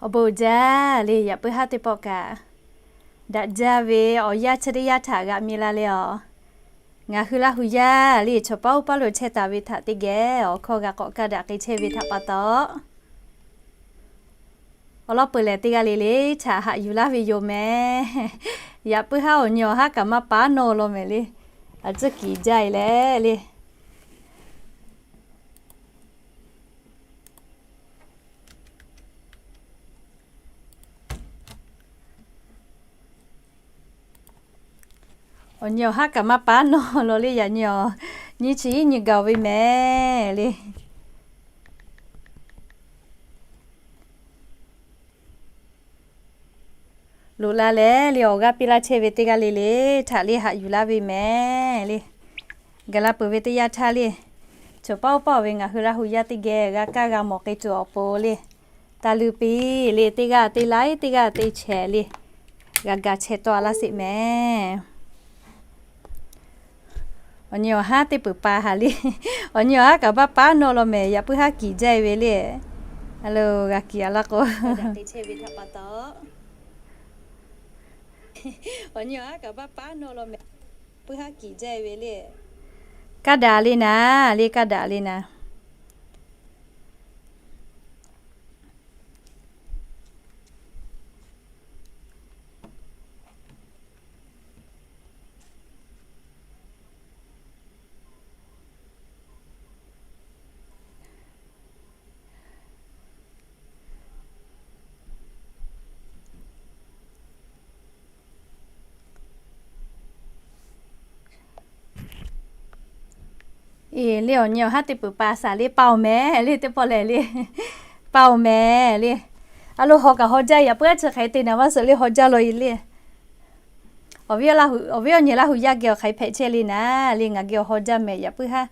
Awˬ bon uiˍ jaˇ le, yaꞈ puiˉ haˉ teˇ pawˆ kaꞈ daꞈ jaˇ ve awˬ yanˇ chi teˇ yanˇ htaꞈ g'a mi la le aˬ. Ngaˬ hui Laˇ hu yaˇ le, chaw paˉ oˇ paˉ lo chehˇ taˍ ve htaꞈ teˇ geh awˬ hkawˇ g'a k'awꞈ kaˇ daꞈ k'ai chehˇ ve htaꞈ pa taw, awˬ lawn peuˬ lehˬ teˇ g'aˇ le le htaꞈ haꞈ yuˬ laˇ ve yoˬ mehˍ. Yaꞈ puiˉ haˉ awˬ nyi awˬ haˉ kaꞈ maˇ paˉ nawˇ law mehˍ le. A tcuhˉ kiˍ jaˇ e leh le. Awˬ nyi awˬ haˉ kaꞈ maˇ paˉ nawˇ law le, yaꞈ nyi awˬ nyi chi iˉ nyi gaˬ ve mehˍ le. Loꞈ la leh le, awˬ g'aˇ piˇ laˇ chehˇ ve teˇ g'aˇ le le htaꞈ le haꞈ yuˬ laˇ ve mehˍ le. Gaˬ la peuˬ ve teˇ yanˇ htaˇ le, chaw paˉ oˇ paˉ ve ngaˬ hui Laˇ hu yaˇ teˇ geh g'a kaˇ g'a mawˬ k'ai tuˬ awˬ pon le, taˇ leuˇ piˇ le, teˇ g'aˇ teˇ laiˉ teˇ g'aˇ teˇ chehˍ le, g'a ga chehˇ tawˆ laˇ sheˍ mehˍ. Awˬ nyi awˬ haˉ teˇ peuˬ pa haˍ le. Awˬ nyi awˬ haˉ kaꞈ maˇ paˉ nawˇ law mehˍ, yaꞈ puiˉ haˉ kiˍ jaˇ e ve le. A lo g'a kiˍ a laˇ k'o, puiˉ haˉ kiˍ jaˇ e ve le. Kaˇ daꞈ le naˍ, le kaˇ daꞈ le naˍ. Eˬ le, awˬ nyi awˬ haˉ teˇ peuˬ pa shaˍ le, pa oˬ mehˍ le, teˇ pawˆ lehˬ le, pa oˬ mehˍ le. A lo haw kaꞈ haw jaˇ, yaꞈ puiˉ haˉ chi hk'aˬ hk'e te naˍ maˇ suhˍ le, haw jaˇ law e le. Awˬ viˉ awˬ nyi Laˇ hu yaˇ geh awˬ hk'aˬ hk'e hpehꞈ chehˇ le naˍ le, ngaˬ geh awˬ haw jaˇ mehˍ, yaꞈ puiˉ haˉ.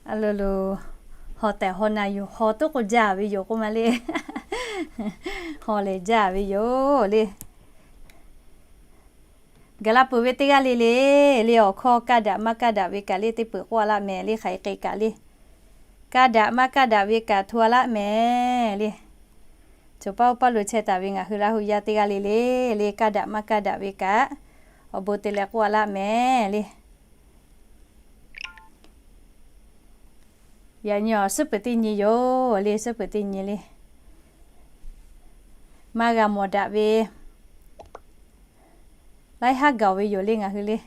A lo lo, haw tehꞈ haw na yoˬ, haw tuˉ k'o jaˇ ve yoˬ k'oˆ ma le. Haw lehˬ jaˇ ve yoˬ le. Gaˬ la peuˬ ve teˇ g'aˇ le le, le awˬ hkawˇ kaˇ daꞈ maˇ kaˇ daꞈ ve kaꞈ le teˇ peuˬ k'oˆ a laˇ mehˍ le, hk'aˬ hk'e kaꞈ le. Kaˇ daꞈ maˇ kaˇ daꞈ ve kaꞈ hto a laˇ mehˍ le. Chaw paˉ oˇ paˉ lo chehˇ taˍ ve ngaˬ hui Laˇ hu yaˇ teˇ g'aˇ le le, le kaˇ daꞈ maˇ kaˇ daꞈ ve kaꞈ awˬ bon te leh k'oˆ a laˇ mehˍ le. Yaꞈ nyi awˬ suhˉ peuˬ teˇ nyi yoˬ le, suhˉ peuˬ teˇ nyi le. Maˇ g'a mawˬ daꞈ ve laiˉ haˉ gaˬ ve yoˬ le ngaˬ hui le.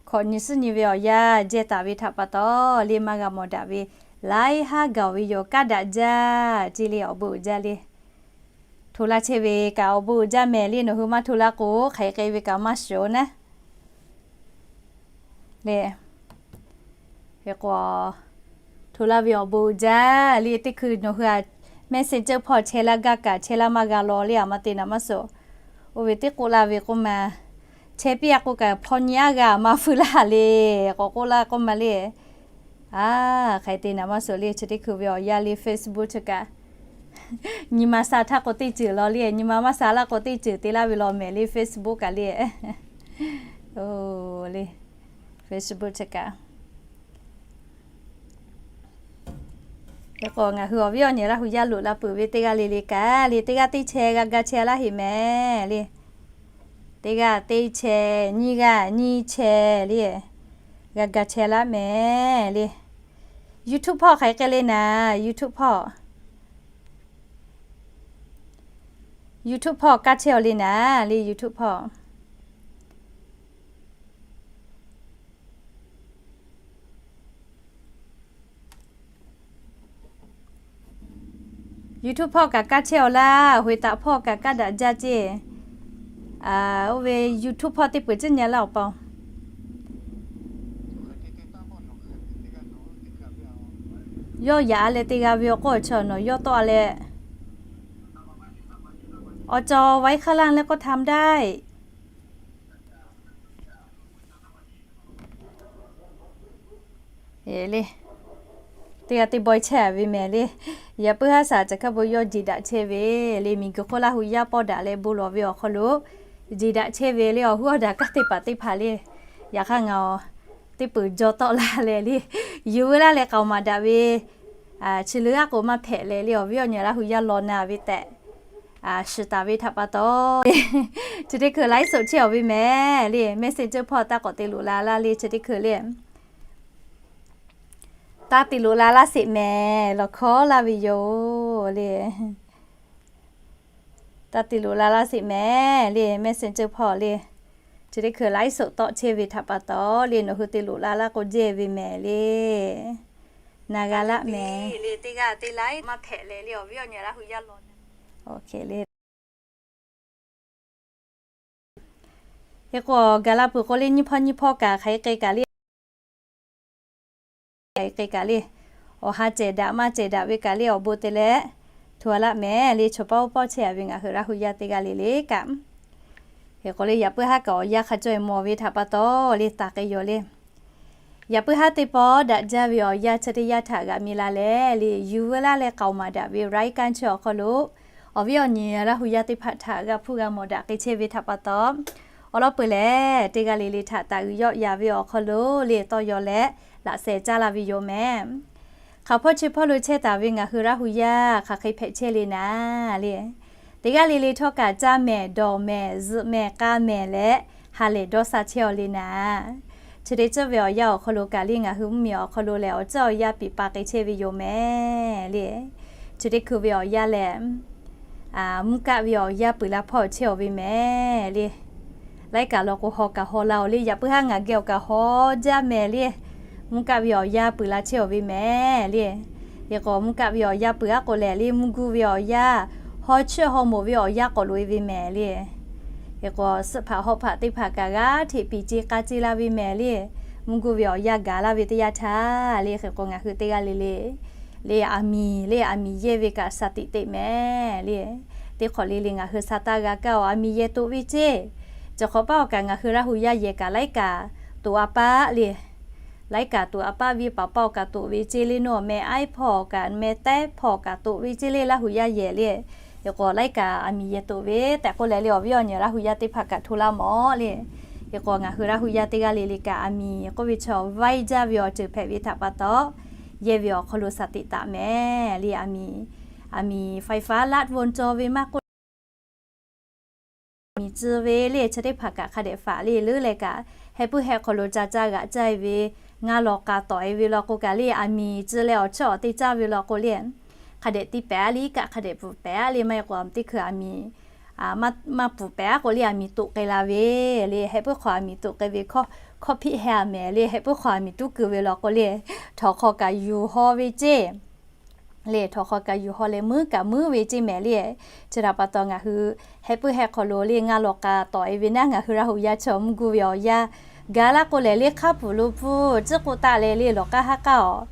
Hkawꞈ nyi suhˉ nyi ve awˬ yanˇ jehˇ taˍ ve htaꞈ pa taw le, maˇ g'a mawˬ daꞈ ve laiˉ haˉ gaˬ ve yoˬ. Kaˇ daꞈ jaˇ ce le, awˬ bon uiˍ jaˇ le. Hto laˇ chehˇ ve kaꞈ awˬ bon uiˍ jaˇ mehˍ le, nawˬ hui maˇ hto laˇ k'o hk'aˬ hk'e ve kaꞈ maˇ shiˍ naˉ le. Hk'e k'o, hto laˇ ve awˬ bon uiˍ jaˇ le. Teˇ hkui nawˬ hui a Messenger hpawˇ chehˇ laˇ gaˇ kaꞈ chehˇ laˇ maˇ g'a law le, aˬ ma te naˍ maˇ suhˍ. Oˇ ve teˇ k'oˆ laˇ ve k'oˆ ma, chehˇ piˇ a k'o kaꞈ hpawˇ nyi aˉ g'a aˬ ma fui laˇ le, k'awꞈ k'oˆ laˇ k'oˆ ma le. A, hk'aˬ hk'e te naˍ maˇ suhˍ le, chi teˇ hkui ve awˬ yanˇ le Facebook chi kaꞈ nyi ma sha htaˇ k'o teˇ ceuˬ law le, nyi ma maˇ sha laˇ k'o teˇ ceuˬ te laˇ ve law mehˍ le Facebook kaꞈ le. Oˬ le, Facebook chi kaꞈ. Hk'e k'o ngaˬ hui awˬ viˉ awˬ nyi Laˇ hu yaˇ loꞈ la peuˬ ve teˇ g'aˇ le le kaꞈ le, teˇ g'aˇ teˇ chehˇ g'a ga chehˇ laˇ heˍ mehˍ le. Teˇ g'aˇ teˇ chehˇ, nyiˇ g'aˇ nyiˇ chehˇ le, g'a ga chehˇ laˇ mehˍ le. YouTube hpawˇ hk'aˬ hk'e le naˍ, YouTube hpawˇ, YouTube hpawˇ kaˇ chehˇ aw le naˍ le, YouTube hpawˇ. YouTube hpawˇ kaꞈ kaˇ chehˇ aw laˇ, hoꞈ e taꞈ hpawˇ kaꞈ kaˇ daꞈ jaˇ ceˇ. Oˇ ve YouTube hpawˇ teˇ peuˬ ciˉ nyi laˇ awˬ pa. Yawˇ yaꞈ a leh te g'a ve awˬ k'oˆ chaw nawˬ yawˇ tawˆ a leh, awˬ cawˬ ไว้ข้างล่าง leh k'oˆ ทำได้ le. Teˇ g'aˇ teˇ bawehˇ chehˇ ve mehˍ le. Yaꞈ puiˉ haˉ shaˍ caˬ hkaˇ bon yawˇ jeˬ daꞈ chehˇ ve le. Miˬguiˬ hk'oˆ Laˇ hu yaˇ pawˆ daꞈ leh bon lawˬ ve awˬ hk'aw lo jeˬ daꞈ chehˇ ve le. Awˬ huˉ awˬ daꞈ kaˇ teˇ hpaˍ teˇ hpaˍ le. Yaꞈ hk'aˇ ngaˬ teˇ peuˬ jaw tawˆ la leh le, yuˬ veu laˇ leh k'aoˍ maˍ daꞈ ve, chi leuˉ aˉ k'o maˇ hpehꞈ leh le, awˬ viˉ awˬ nyi Laˇ hu yaˇ law na ve tehꞈ shiˍ taˍ ve htaꞈ pa taw, chi teˇ hkui ไลฟ์สด chehˇ awˬ ve mehˍ le. Messenger hpawˇ taˇ k'awꞈ te loꞈ la laˇ le. Chi teˇ hkui le taˇ te loꞈ la laˇ sheˍ mehˍ. Lawˬ hkawˉ laˇ ve yoˬ le. Taˇ te loꞈ la laˇ sheˍ mehˍ le. Messenger hpawˇ le, chi teˇ hkui ไลฟ์สด tawˆ chehˇ ve htaꞈ pa taw le, nawˬ hui te loꞈ la laˇ k'o jehˇ ve mehˍ le. Na g'a laˇ mehˍ le. Teˇ g'aˇ teˇ laiˉ maˇ hpehꞈ leh le, awˬ viˉ awˬ nyi Laˇ hu yaˇ lawˬ le. Hk'e k'o, gaˬ la peuˬ k'o le, nyiˇ hpawˇ nyiˇ hpawˇ kaꞈ hk'aˬ hk'e k'ai kaꞈ le, hk'aˬ hk'e k'ai kaꞈ le, awˬ ha cehˬ daꞈ maˇ cehˬ daꞈ ve kaꞈ le, awˬ bon te leh hto a laˇ mehˍ le. Chaw pawˆ oˇ pawˆ chehˇ a ve ngaˬ hui Laˇ hu yaˇ teˇ g'aˇ le le kaꞈ, hk'e k'o le, yaꞈ puiˉ haˉ kaꞈ awˬ yanˇ hk'a caweh mawˬ ve htaꞈ pa taw le, taˍ k'ai yaw le. Yaꞈ puiˉ haˉ teˇ pawˆ daꞈ jaˇ ve awˬ yanˇ chi teˇ yanˇ htaꞈ g'aꞈ mi la leh le, yuˬ veu laˇ leh k'aoˍ maˍ daꞈ ve รายการ chi awˬ hk'aw lo, awˬ viˉ awˬ nyi Laˇ hu yaˇ teˇ hpaˍ htaꞈ g'a hpuˇ g'a mawˬ daꞈ k'ai chehˇ ve htaꞈ pa taw, awˬ lawn peuˬ lehˬ teˇ g'aˇ le le htaꞈ taˍ uiˍ yawˆ yan ve awˬ hk'aw lo le tawˇ yaw leh laꞈ sheh caˇ la ve yoˬ mehˍ. Hk'aˬ hpawˇ chi hpawˇ lo chehˇ taˍ ve ngaˬ hui Laˇ hu yaˇ hk'aˬ hk'e hpehꞈ chehˇ le naˍ le, teˇ g'aˇ le le htawˇ kaꞈ caˇ mehˍ, dawˬ mehˍ, zuhꞈ mehˍ, k'a mehˍ leh ha lehˬ dawˇ sha chehˇ aw le naˍ. Chi teˇ ceuˬ ve awˬ yanˇ awˬ hk'aw lo kaꞈ le, ngaˬ hui mvuhˇmiˬ awˬ hk'aw lo lehˬ awˬ ceuˬ awˬ yanˇ piˍ pa k'ai chehˇ ve yoˬ mehˍ le. Chi teˇ hkui ve awˬ yanˇ lehˬ, mvuhˇ kaˆ ve awˬ yanˇ peuˬ la hpawˇ chehˇ aw ve mehˍ le. Laiˉ kaꞈ law k'o haw kaꞈ haw la aw le, yaꞈ puiˉ haˉ ngaˬ geh awˬ kaꞈ haw jaˇ mehˍ le. Mvuhˇ kaˆ ve awˬ yanˇ peuˬ la chehˇ aw ve mehˍ le. Hk'e k'o mvuhˇ kaˆ ve awˬ yanˇ peuˬ aˉ k'o lehˬ le, mvuhˇ guˇ ve awˬ yanˇ, haw chiˇ haw moˍ ve awˬ yanˇ k'awꞈ loꞈ e ve mehˍ le. Hk'e k'o suhˆ hpaꞈ hawˆ hpaꞈ teˇ hpaˍ kaꞈ g'aˇ hteꞈ piˍ ce k'a ce la ve mehˍ le. Mvuhˇ guˇ ve awˬ yanˇ gaˬ laˇ ve teˇ yanˇ htaˇ le, hk'e k'o ngaˬ hui teˇ g'aˇ le le le, aˬ miˍ le, aˬ miˍ yehˇ ve kaꞈ shaˍ tiꞈ teꞈ mehˍ le. Teˇ hk'awꞈ le le ngaˬ hui sha taˇ g'a kaˇ awˬ aˬ miˍ yehˇ toꞈ ve ceˇ. Chi hk'awꞈ paˆ awˬ kaꞈ ngaˬ hui Laˇ hu yaˇ yehˬ kaꞈ laiˉ kaꞈ toꞈ a paˆ le. Laiˉ kaꞈ toꞈ a paˆ ve paˍ paˆ awˬ kaꞈ toꞈ ve ceˇ le, nawˬ meh aiˉ hpawˇ awˬ kaꞈ meh taiˉ hpawˇ awˬ kaꞈ toꞈ ve ceˇ le Laˇ hu yaˇ yehˬ le. Hk'e k'o laiˉ kaꞈ aˬ miˍ yehˇ toꞈ ve tehꞈ k'oˆ leh le, awˬ viˉ awˬ nyi Laˇ hu yaˇ teˇ hpaˍ kaꞈ hto laˇ mawˬ le. Hk'e k'o ngaˬ hui Laˇ hu yaˇ teˇ g'aˇ le le kaꞈ aˬ miˍ k'oˆ ve chaw vaiˇ jaˇ ve awˬ ceuˬ hpehꞈ ve htaꞈ pa taw, yehˇ ve awˬ hk'aw lo shaˍ tiꞈ taꞈ mehˍ le. Aˬ miˍ, aˬ miˍ ไฟฟ้าลัดวงจร ve maˇ k'oˆ, aˬ miˍ tcuh ve le, chi teˇ hpaˍ kaꞈ hk'a dehꞈ faꞈ le leuˉ leh kaꞈ, heh puiˉ heh hk'aw lo ca caˇ g'aꞈ caˇ e ve, ngaˇ lawˬ k'a tawˍ e ve law k'o kaꞈ le, aˬ miˍ tcuh leh awˬ chawˇ awˬ te caˇ ve law k'o le, hk'a dehꞈ tiˇ pehˍ a le kaꞈ hk'a dehꞈ pfuhˍ pehˍ a le, maˇ heˆ k'o aˬ miˍ teˇ hkui aˬ miˍ maˇ pfuhˍ pehˍ a k'o le, aˬ miˍ toꞈ k'ai la ve le. Heh puiˉ hk'aw aˬ miˍ toꞈ k'ai ve hkawˇ hpiˆ heh a mehˍ le. Heh puiˉ hk'aw aˬ miˍ tuˉ keu ve law k'o le, htawnˍ hk'aw kaꞈ yuˬ haw ve ceˇ le, htawnˍ hk'aw kaꞈ yuˬ haw leh muiˉ kaꞈ muiˉ ve ceˇ mehˍ le. Chi htaꞈ pa taw ngaˬ hui heh puiˉ heh hk'aw lo le ngaˇ lawˬ k'a tawˍ e ve naˉ, ngaˬ hui Laˇ hu yaˇ chaw mvuhˇ guˇ ve awˬ yanˇ gaˬ laˇ k'o lehˬ le, hk'aˉ pfuhˍ lo pfuhˍ ciˉ k'oˆ taˆ leh le, lawˬ k'aˉ haˉ k'aˉ awˬ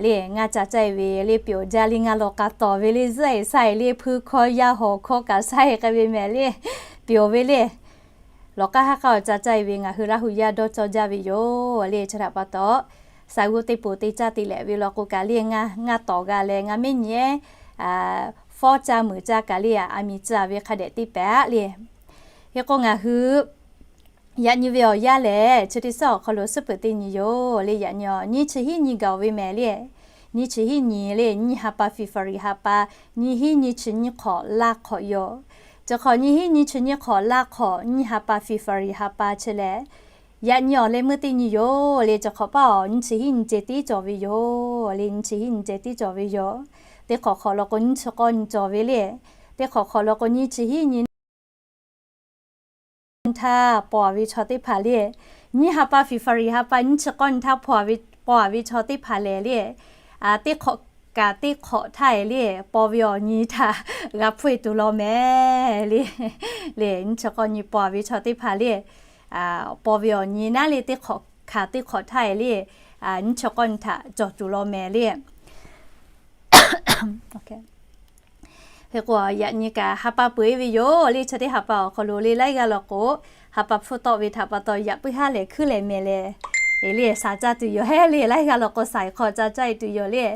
le ngaˇ ca caˇ e ve le, pyawˬ jaˇ le, ngaˇ lawˬ k'a tawˍ ve le, zuhˆ e sha e le, hpui hkawˇ yaˇ hawˬ hkawˇ kaꞈ sha e k'ai ve mehˍ le, pyawˬ ve le. Lawˬ k'aˉ haˉ k'aˉ awˬ ca caˇ e ve ngaˬ hui Laˇ hu yaˇ dawˇ cawˇ jaˇ ve yoˬ le. Chi htaꞈ pa taw, sha g'uˇ teˇ poˬ te caˇ te lehꞈ ve law k'o kaꞈ le, ngaˇ tawˍ g'a leh ngaˇ mehˉ nyi fawˉ caˇ meuˍ caˇ kaꞈ le, aˬ miˍ tcuh ve hk'a dehꞈ te pehˍ a le. Hk'e k'o ngaˬ hui yaꞈ nyi ve awˬ yanˇ lehˬ, chi teˇ suhˉ awˬ hk'aw lo suhˉ peuˬ teˇ nyi yoˬ le. Yaꞈ nyi nyiˇ chi hiˉ nyi gaˬ ve mehˍ le. Nyiˇ chi hiˉ nyi le, nyiˇ ha pa February ha pa, nyiˇ hiˉ nyiˇ chi nyiˇ hk'awꞈ laˇ hk'awꞈ yoˬ. Chi hk'awꞈ nyiˇ hiˉ nyiˇ chi nyiˇ hk'awꞈ laˇ hk'awꞈ, nyiˇ ha pa February ha pa chi lehˬ, yaꞈ nyi awˬ leh meuˇ teˇ nyi yoˬ le. Chi hk'awꞈ paˆ awˬ nyiˇ chi hiˉ nyi ceh tiˉ cawˬ ve yoˬ le. Nyiˇ chi hiˉ nyi ceh tiˉ cawˬ ve yoˬ. Teˇ hk'awꞈ hk'awꞈ law k'o nyiˇ chi k'awˇ nyi cawˬ ve le. Teˇ hk'awꞈ hk'awꞈ law k'o nyiˇ chi hiˉ nyi htaˇ paw a ve chaw teˇ hpaˍ le, nyiˇ ha pa February ha pa nyiˇ chi k'awˇ nyi htaˇ paw a ve chaw teˇ hpaˍ lehˬ le, teˇ hk'awꞈ kaꞈ teˇ hk'awꞈ htaˇ e le, paw ve awˬ nyi htaꞈ g'a hpuˇ e tuˬ law mehˍ le. Le nyiˇ chi k'awˇ nyi paw a ve chaw teˇ hpaˍ le, paw ve awˬ nyi naˉ le teˇ hk'awꞈ kaꞈ teˇ hk'awꞈ htaˇ e le, nyiˇ chi k'awˇ nyi htaꞈ cawˬ tuˬ law mehˍ le. Hk'e k'o yaꞈ nyi kaꞈ ha pa peuˬ e ve yoˬ le. Chi teˇ ha pa awˬ hk'aw lo le laiˉ g'aˇ law k'o, ha pa hpfuhˇ tawˆ ve htaꞈ pa taw yaꞈ puiˉ haˉ lehˬ hkuiˉ lehˬ mehˍ lehˬ, e le shaˍ caˇ tuˬ yoˬ hehˉ le. Laiˉ g'aˇ law k'o shaˍ e hk'aw ca caˇ e tuˬ yoˬ le.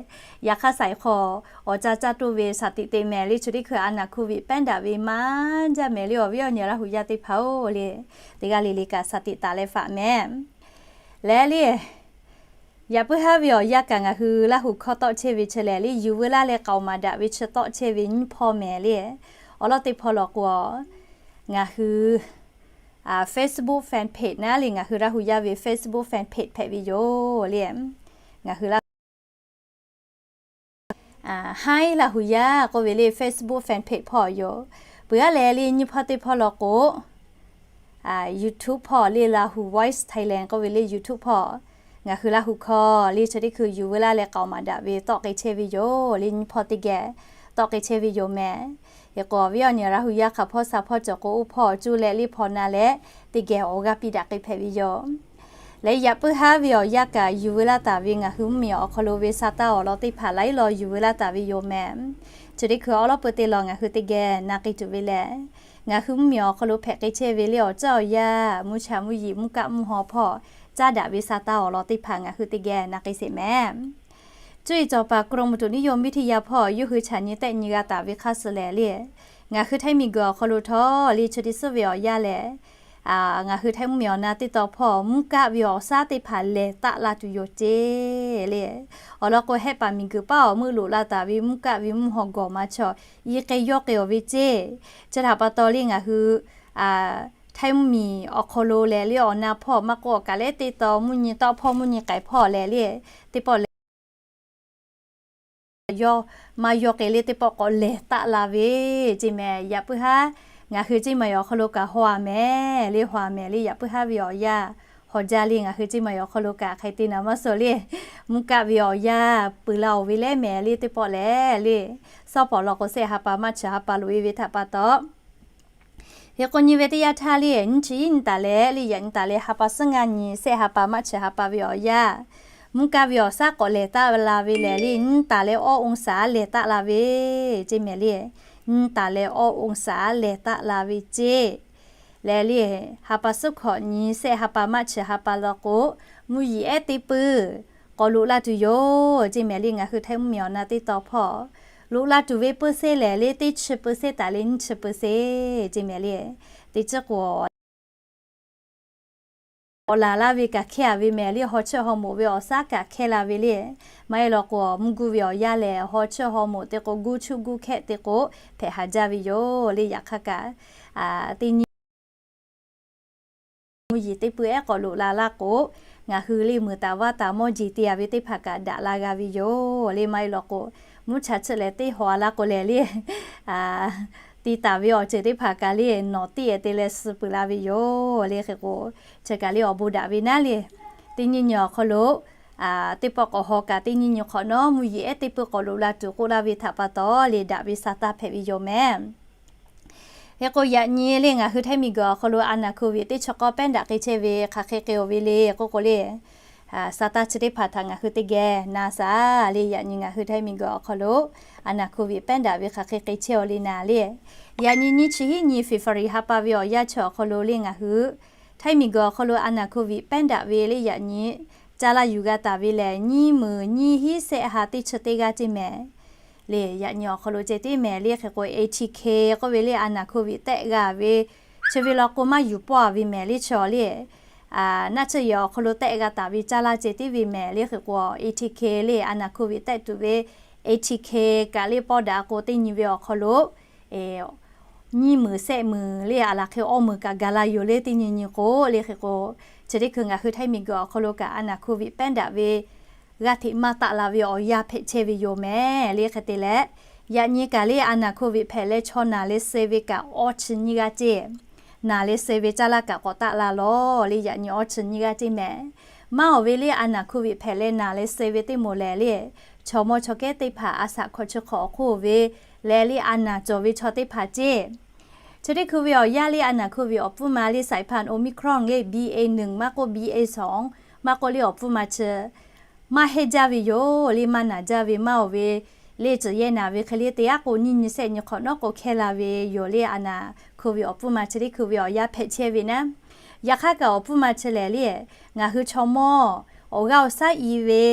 Yaꞈ hk'aˇ shaˍ e hk'aw awˬ ca caˇ toˇ ve shaˍ tiꞈ te mehˍ le. Chi teˇ hkui a naˍ hkuˇ viꞈ pehˉ daꞈ ve maˇ jaˇ mehˍ le. Awˬ viˉ awˬ nyi Laˇ hu yaˇ teˇ hpaˍ-oˬ le, teˇ g'aˇ le le kaꞈ shaˍ tiꞈ taˍ leh faꞈ mehˍ. Lehˬ le, yaꞈ puiˉ haˉ ve awˬ yanˇ kaꞈ ngaˬ hui Laˇ hu hkawˇ tawˆ chehˇ ve chi lehˬ le, yuˬ veu laˇ leh k'aoˍ maˍ daꞈ ve chi tawˆ chehˇ ve nyiˇ hpawˇ mehˍ le. Awˬ lawn teˇ hpawˇ law k'o, ngaˬ hui Facebook fan page naˉ le, ngaˬ hui Laˇ hu yaˇ ve Facebook fan page hpehꞈ ve yoˬ le. Ngaˬ hui Laˇ Haiˉ Laˇ hu yaˇ k'oˆ ve le Facebook fan page hpawˇ yoˬ. Peuˬ aˉ leh le nyiˇ hpawˇ teˇ hpawˇ law k'o, YouTube hpawˇ le Laˇ hu Voice Thailand k'oˆ ve le YouTube hpawˇ, ngaˬ hui Laˇ hu hkawˇ le chi teˇ hkui yuˬ veu laˇ leh k'aoˍ maˍ daꞈ ve tawˆ k'ai chehˇ ve yoˬ le. Nyiˇ hpawˇ teˇ geh tawˆ k'ai chehˇ ve yoˬ mehˍ. Hk'e k'o, awˬ viˉ awˬ nyi Laˇ hu yaˇ hk'a hpawˇ sha hpawˇ cawˬ k'o, oˇ hpawˇ cuˇ leh le hpawˇ na leh teˇ geh awˬ g'aˇ piˇ daꞈ k'ai hpehꞈ ve yoˬ. Leh yaꞈ puiˉ haˉ ve awˬ yanˇ kaꞈ yuˬ veu laˇ taˍ ve ngaˬ hui mvuhˇmiˬ awˬ hk'aw lo ve sa taˇ awˬ lawn teˇ hpaˍ laiˉ law yuˬ veu laˇ taˍ ve yoˬ mehˍ. Chi teˇ hkui awˉ lawˉ peu teˇ law ngaˬ hui teˇ geh na k'ai tuˬ ve lehˬ, ngaˬ hui mvuhˇmiˬ awˬ hk'aw lo hpehꞈ k'ai chehˇ ve le awˬ ceuˬ awˬ yanˇ, mvuhˇ cha mvuhˇ yeˬ, mvuhˇ kaˆ mvuhˇ haw hpawˇ caˉ daꞈ ve sa taˇ awˬ lawn teˇ hpaˍ ngaˬ hui teˇ geh na k'ai sheˍ mehˍ. Cuˇ yiˍ cawˬ paˍ กรมอุตุนิยมวิทยา hpawˇ yawˇ hui chaꞈ nyi tehˆ nyi g'a taˍ ve hk'aˇ suh lehˬ le, ngaˬ hui Htaiˇ miˬguiˬ awˬ hk'aw lo htawˇ le chi teˇ suhˉ ve awˬ yanˇ lehˬ, ngaˬ hui Htaiˇ mvuhˇmiˬ awˬ na teˇ taw hpawˇ mvuhˇ kaˆ ve awˬ shaˉ teˇ hpaˍ lehˬ taˆ la tuˬ yoˬ ceˇ le. Awˬ lawn k'o, Hehˆ paˍ miˬguiˬ paˉ awˬ meuˆ loꞈ la taˍ ve mvuhˇ kaˆ ve mvuhˇ haw gawˬ ma chaw i k'ai yawˇ k'ai awˬ ve ceˇ. Chi htaꞈ pa taw le ngaˬ hui Htaiˇ mvuhˇmiˬ awˬ hk'aw lo lehˬ le awˬ na hpawˇ maˇ k'oˆ, awˬ kaˍ lehˉ teˇ taw mvuhˇ nyi tawˆ hpawˇ mvuhˇ nyi k'ai hpawˇ lehˬ le, teˇ pawˆ lehˬ yawˇ maˇ yawˇ k'ai le teˇ pawˆ k'awꞈ lehˬ taˆ la ve ceˇ mehˍ. Yaꞈ puiˉ haˉ ngaˬ hui ceˇ maˬ yawˬ awˬ hk'aw lo kaꞈ haw a mehˍ le, haw a mehˍ le. Yaꞈ puiˉ haˉ ve awˬ yanˇ haw jaˇ le ngaˬ hui ceˇ maˬ yawˬ awˬ hk'aw lo kaꞈ hk'e te naˍ maˇ suh le, mvuhˇ kaˆ ve awˬ yanˇ peuˬ la oˬ ve leh mehˍ le teˇ pawˆ lehˬ le, sawˉ pawˍ law k'o sehˆ ha pa maˇ chi ha pa loꞈ e ve htaꞈ pa taw Hk'e k'o nyi ve teˇ yanˇ htaˇ le, nyiˇ chi hiˉ nyi taˍ leh le yaꞈ nyi taˍ leh ha pa suhˉ ngaˇ nyi sehˆ ha pa maˇ chi ha pa ve awˬ yanˇ, mvuhˇ kaˆ ve awˬ shaˉ k'awꞈ lehˬ taˆ la ve lehˬ le, nyiˇ taˍ leh awˇ องศา lehˬ taˆ la ve ceˇ mehˍ le. Nyiˇ taˍ leh awˇ องศา lehˬ taˆ la ve ceˇ lehˬ le, ha pa suhˉ hkawꞈ nyi sehˆ ha pa maˇ chi ha pa law k'o, mvuhˇ yeˬ ehˉ teˇ peuˬ k'awꞈ loꞈ la tuˬ yoˬ ceˇ mehˍ le. Ngaˬ hui Htaiˇ mvuhˇmiˬ awˬ na teˇ taw hpawˇ loꞈ la tuˬ ve เปอร์เซ็นต์ lehˬ le, teˇ chi เปอร์เซ็นต์ taˍ le nyiˇ chi เปอร์เซ็นต์ ceˇ mehˍ le. Teˇ chi k'o awˬ laˬ laˇ ve kaꞈ hkehˇ a ve mehˍ le, haw chiˇ haw moˍ ve awˬ shaˉ kaꞈ hkehˇ la ve le. Maˇ heˆ law k'o, mvuhˇ guˇ ve awˬ yanˇ lehˬ, haw chiˇ haw moˍ te k'o, guˇ chuˇ guˇ hkehˆ te k'o, hpehꞈ haˍ jaˇ ve yoˬ le. Yaꞈ hk'aˇ kaꞈ, teˇ nyi mvuhˇ yeˬ teˇ peuˬ ehˉ k'awꞈ loꞈ la laˇ k'o, ngaˬ hui le meuˍ taˍ vaˇ taˍ mawˇ jeˬ te a ve teˇ hpaˍ kaꞈ daꞈ la g'a ve yoˬ le. Maˇ heˆ law k'o, mvuhˇ cha chi lehˬ teˇ haw a laˇ k'o lehˬ le, te taˍ ve awˬ ceuˬ teˇ hpaˍ kaꞈ le nawˬ teˇ e te leh suh peuˬ la ve yoˬ le. Hk'e k'o, chi kaꞈ le awˬ bon daꞈ ve naˉ le. Teˇ nyi nyi awˬ hk'aw lo teˇ pawˆ k'awꞈ haw kaꞈ, teˇ nyi nyi hk'awꞈ nawˉ mvuhˇ yeˬ ehˉ teˇ peuˬ k'awꞈ loꞈ la tuˬ k'oˆ laˇ ve htaꞈ pa taw le, daꞈ ve sa taˇ hpehꞈ ve yoˬ mehˍ. Hk'e k'o yaꞈ nyi le ngaˬ hui Htaiˇ miˬguiˬ awˬ hk'aw lo a naˍ โควิด teˇ chi k'awˇ pehˉ daꞈ k'ai chehˇ ve hk'aˬ hk'e k'ai oˬ ve le k'oˆ k'o le, sa taˇ chi teˇ hpaˍ htaꞈ ngaˬ hui teˇ geh na shaˍ le. Yaꞈ nyi ngaˬ hui Htaiˇ miˬguiˬ awˬ hk'aw lo a naˍ โควิด pehˉ daꞈ ve hk'aˬ hk'e k'ai chehˇ oˬ le naˍ le. Yaꞈ nyi nyiˇ chi hiˉ nyi February ha pa ve awˬ yanˇ chi awˬ hk'aw lo le ngaˬ hui Htaiˇ miˬguiˬ awˬ hk'aw lo a naˍ โควิด pehˉ daꞈ ve le yaꞈ nyi caˇ laˇ yuˬ g'a taˍ ve lehˬ, nyiˇ meunˍ nyiˇ hiˉ sehˆ ha teˇ chi teˇ g'aˇ ceˇ mehˍ le. Yaꞈ nyi awˬ hk'aw lo ceh tiˉ mehˍ le. Hk'e k'o A T K k'oˆ ve le a naˍ โควิด tehˆ g'a ve, chi ve law k'o maˇ yuˬ pawˇ a ve mehˍ le chi awˬ le. Naˆ tsuhˇ yehˬ awˬ hk'aw lo tehˆ g'a taˍ ve caˇ laˇ ceh tiˉ ve mehˍ le. Hk'e k'o A T K le a naˍ โควิด tehˆ tuˬ ve A T K kaꞈ le pawˇ daꞈ k'o teˇ nyi ve awˬ hk'aw lo nyiˇ meunˍ sehˆ meunˍ le a laˬ hk'e awˇ meunˍ kaꞈ gaˬ la yoˬ le teˇ nyi nyi k'o le. Hk'e k'o chi teˇ hkui ngaˬ hui Htaiˇ miˬguiˬ awˬ hk'aw lo kaꞈ a naˍ โควิด pehˉ daꞈ ve g'aˇ hteꞈ maˇ taˆ la ve awˬ yanˇ hpehꞈ chehˇ ve yoˬ mehˍ le. Hk'e te leh yaꞈ nyi kaꞈ le a naˍ โควิด hpehꞈ leh chaw naˬ leh suh ve kaꞈ awˇ chi nyiˇ g'aˇ ceˇ. Naˬ leh suh ve caˇ laˇ kaꞈ k'awꞈ taˆ la lawˬ le. Yaꞈ nyi awˇ chi nyiˇ g'aˇ ceˇ mehˍ. Maˇ awˬ ve le a naˍ โควิด hpehꞈ leh naˬ leh suh ve teˇ moˍ lehˬ le, chaw mawˇ chaw kehˉ teˇ hpaˍ a shaꞈ hkawꞈ chi hk'awꞈ awˬ hk'oˆ ve lehˬ le a naˍ cawˬ ve chaw teˇ hpaˍ ceˇ. Chi teˇ hkui ve awˬ yanˇ le a naˍ โควิด awˬ pfuhˇ ma le สายพันธุ์ Omicron le B A หนึ่ง maˇ k'oˆ B A สอง maˇ k'oˆ le awˬ hpfuhˇ ma chi maˇ heˆ jaˇ ve yoˬ le. Maˇ naˬ jaˇ ve maˇ awˬ ve le tcuhˬ yehˇ naˍ ve hk'e le te aˉ k'o nyiˇ nyi sehˆ nyi hk'awꞈ nawˉ k'o hkehˇ la ve yoˬ le. A naˍ โควิด awˬ hpfuhˇ ma chi teˇ hkui ve awˬ yanˇ hpehꞈ chehˇ ve naˉ. Yaꞈ hk'aˇ kaꞈ awˬ hpfuhˇ ma chi lehˬ le, ngaˬ hui chaw mawˇ awˬ g'aˇ awˬ shaˉ i ve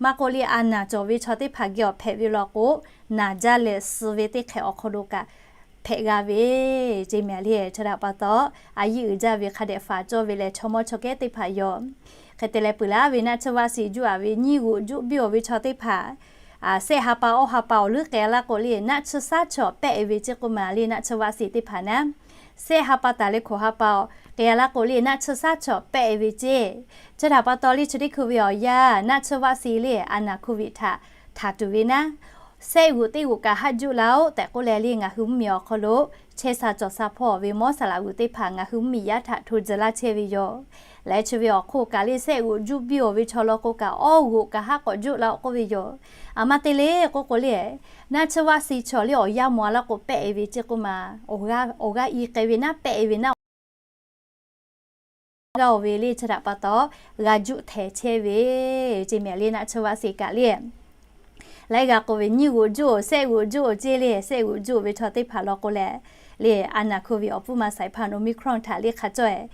maˇ k'oˆ le a naˍ cawˬ ve chaw teˇ hpaˍ geh awˬ hpehꞈ ve law k'o, naˬ jaˇ leh suh ve teˇ hk'ehꞈ awˬ hk'aw lo kaꞈ hpehꞈ g'a ve ceˇ mehˍ le. Chi htaꞈ pa taw a yiˇ uiˍ jaˇ ve hk'a dehꞈ faˍ cawˇ ve lehˬ, chaw mawˇ chaw kehˉ teˇ hpaˍ yoˬ. Hk'e te leh peuˬ laˇ ve naˆ tsuhˇ vaˆ shiˍ juˆ a ve nyiˇ g'uꞈ juˆ biˇ oˬ ve chaw teˇ hpaˍ Shehˆ ha pa awˇ ha pa awˬ leuˉ k'ai laˇ k'o le, naˆ tsuhˇ shaˉ chaw pehˆ e ve ceˇ k'oˆ ma le, naˆ tsuhˇ vaˆ si teˇ hpaˍ naˉ. Shehˆ ha pa taˍ leh hkawꞈ ha pa k'ai laˇ k'o le, naˆ tsuhˇ shaˉ chaw pehˆ e ve ceˇ. Chi htaꞈ pa taw le, chi teˇ hkui ve awˬ yanˇ naˆ tsuhˇ vaˆ si le a naˍ hko viꞈ htaꞈ htaˍ tuˬ ve naˉ, shehˆ g'uꞈ teˇ g'uꞈ kaꞈ haˆ juˆ laˇ-oˆ tehꞈ k'oˆ leh le, ngaˬ hui mvuhˇmiˬ awˬ hk'aw lo chehˇ sha cawˬ sha hpawˇ ve mawˇ saˍ laꞈ g'uiˬ teˇ hpaˍ ngaˬ hui mvuhˇmiˬ yaˇ htaꞈ hto tcuh laˇ chehˇ ve yoˬ. Leh chi ve awˬ hk'oˆ kaꞈ le, shehˆ g'uꞈ juˆ biˇ-oˬ ve chaw law k'o kaꞈ, awˇ g'uꞈ kaꞈ haˆ k'awꞈ juˆ laˇ-oˆ k'oˆ ve yoˬ. Aˬ ma te le k'oˆ k'o le, naˆ tsuhˇ vaˆ si chaw le awˬ yanˇ mawˬ a laˇ k'o pehˆ e ve ceˇ k'oˆ ma, awˬ g'aˇ i k'ai ve naˉ pehˆ e ve naˉ g'a-oˬ ve le, chi htaꞈ pa taw g'a juˆ htehˍ chehˇ ve ceˇ mehˍ le, naˆ tsuhˇ vaˆ si kaꞈ le. Laiˉ g'aˇ k'oˆ ve, nyiˇ g'uꞈ juˆ-oˬ, shehˆ g'uꞈ juˆ-oˬ ceˇ le, shehˆ g'uꞈ juˆ ve chaw teˇ hpaˍ law k'o leh le, a naˍ hko viꞈ awˬ pfuhˇ ma saiˍ hpaˇ Omicron htaꞈ le hk'a cawˇ-e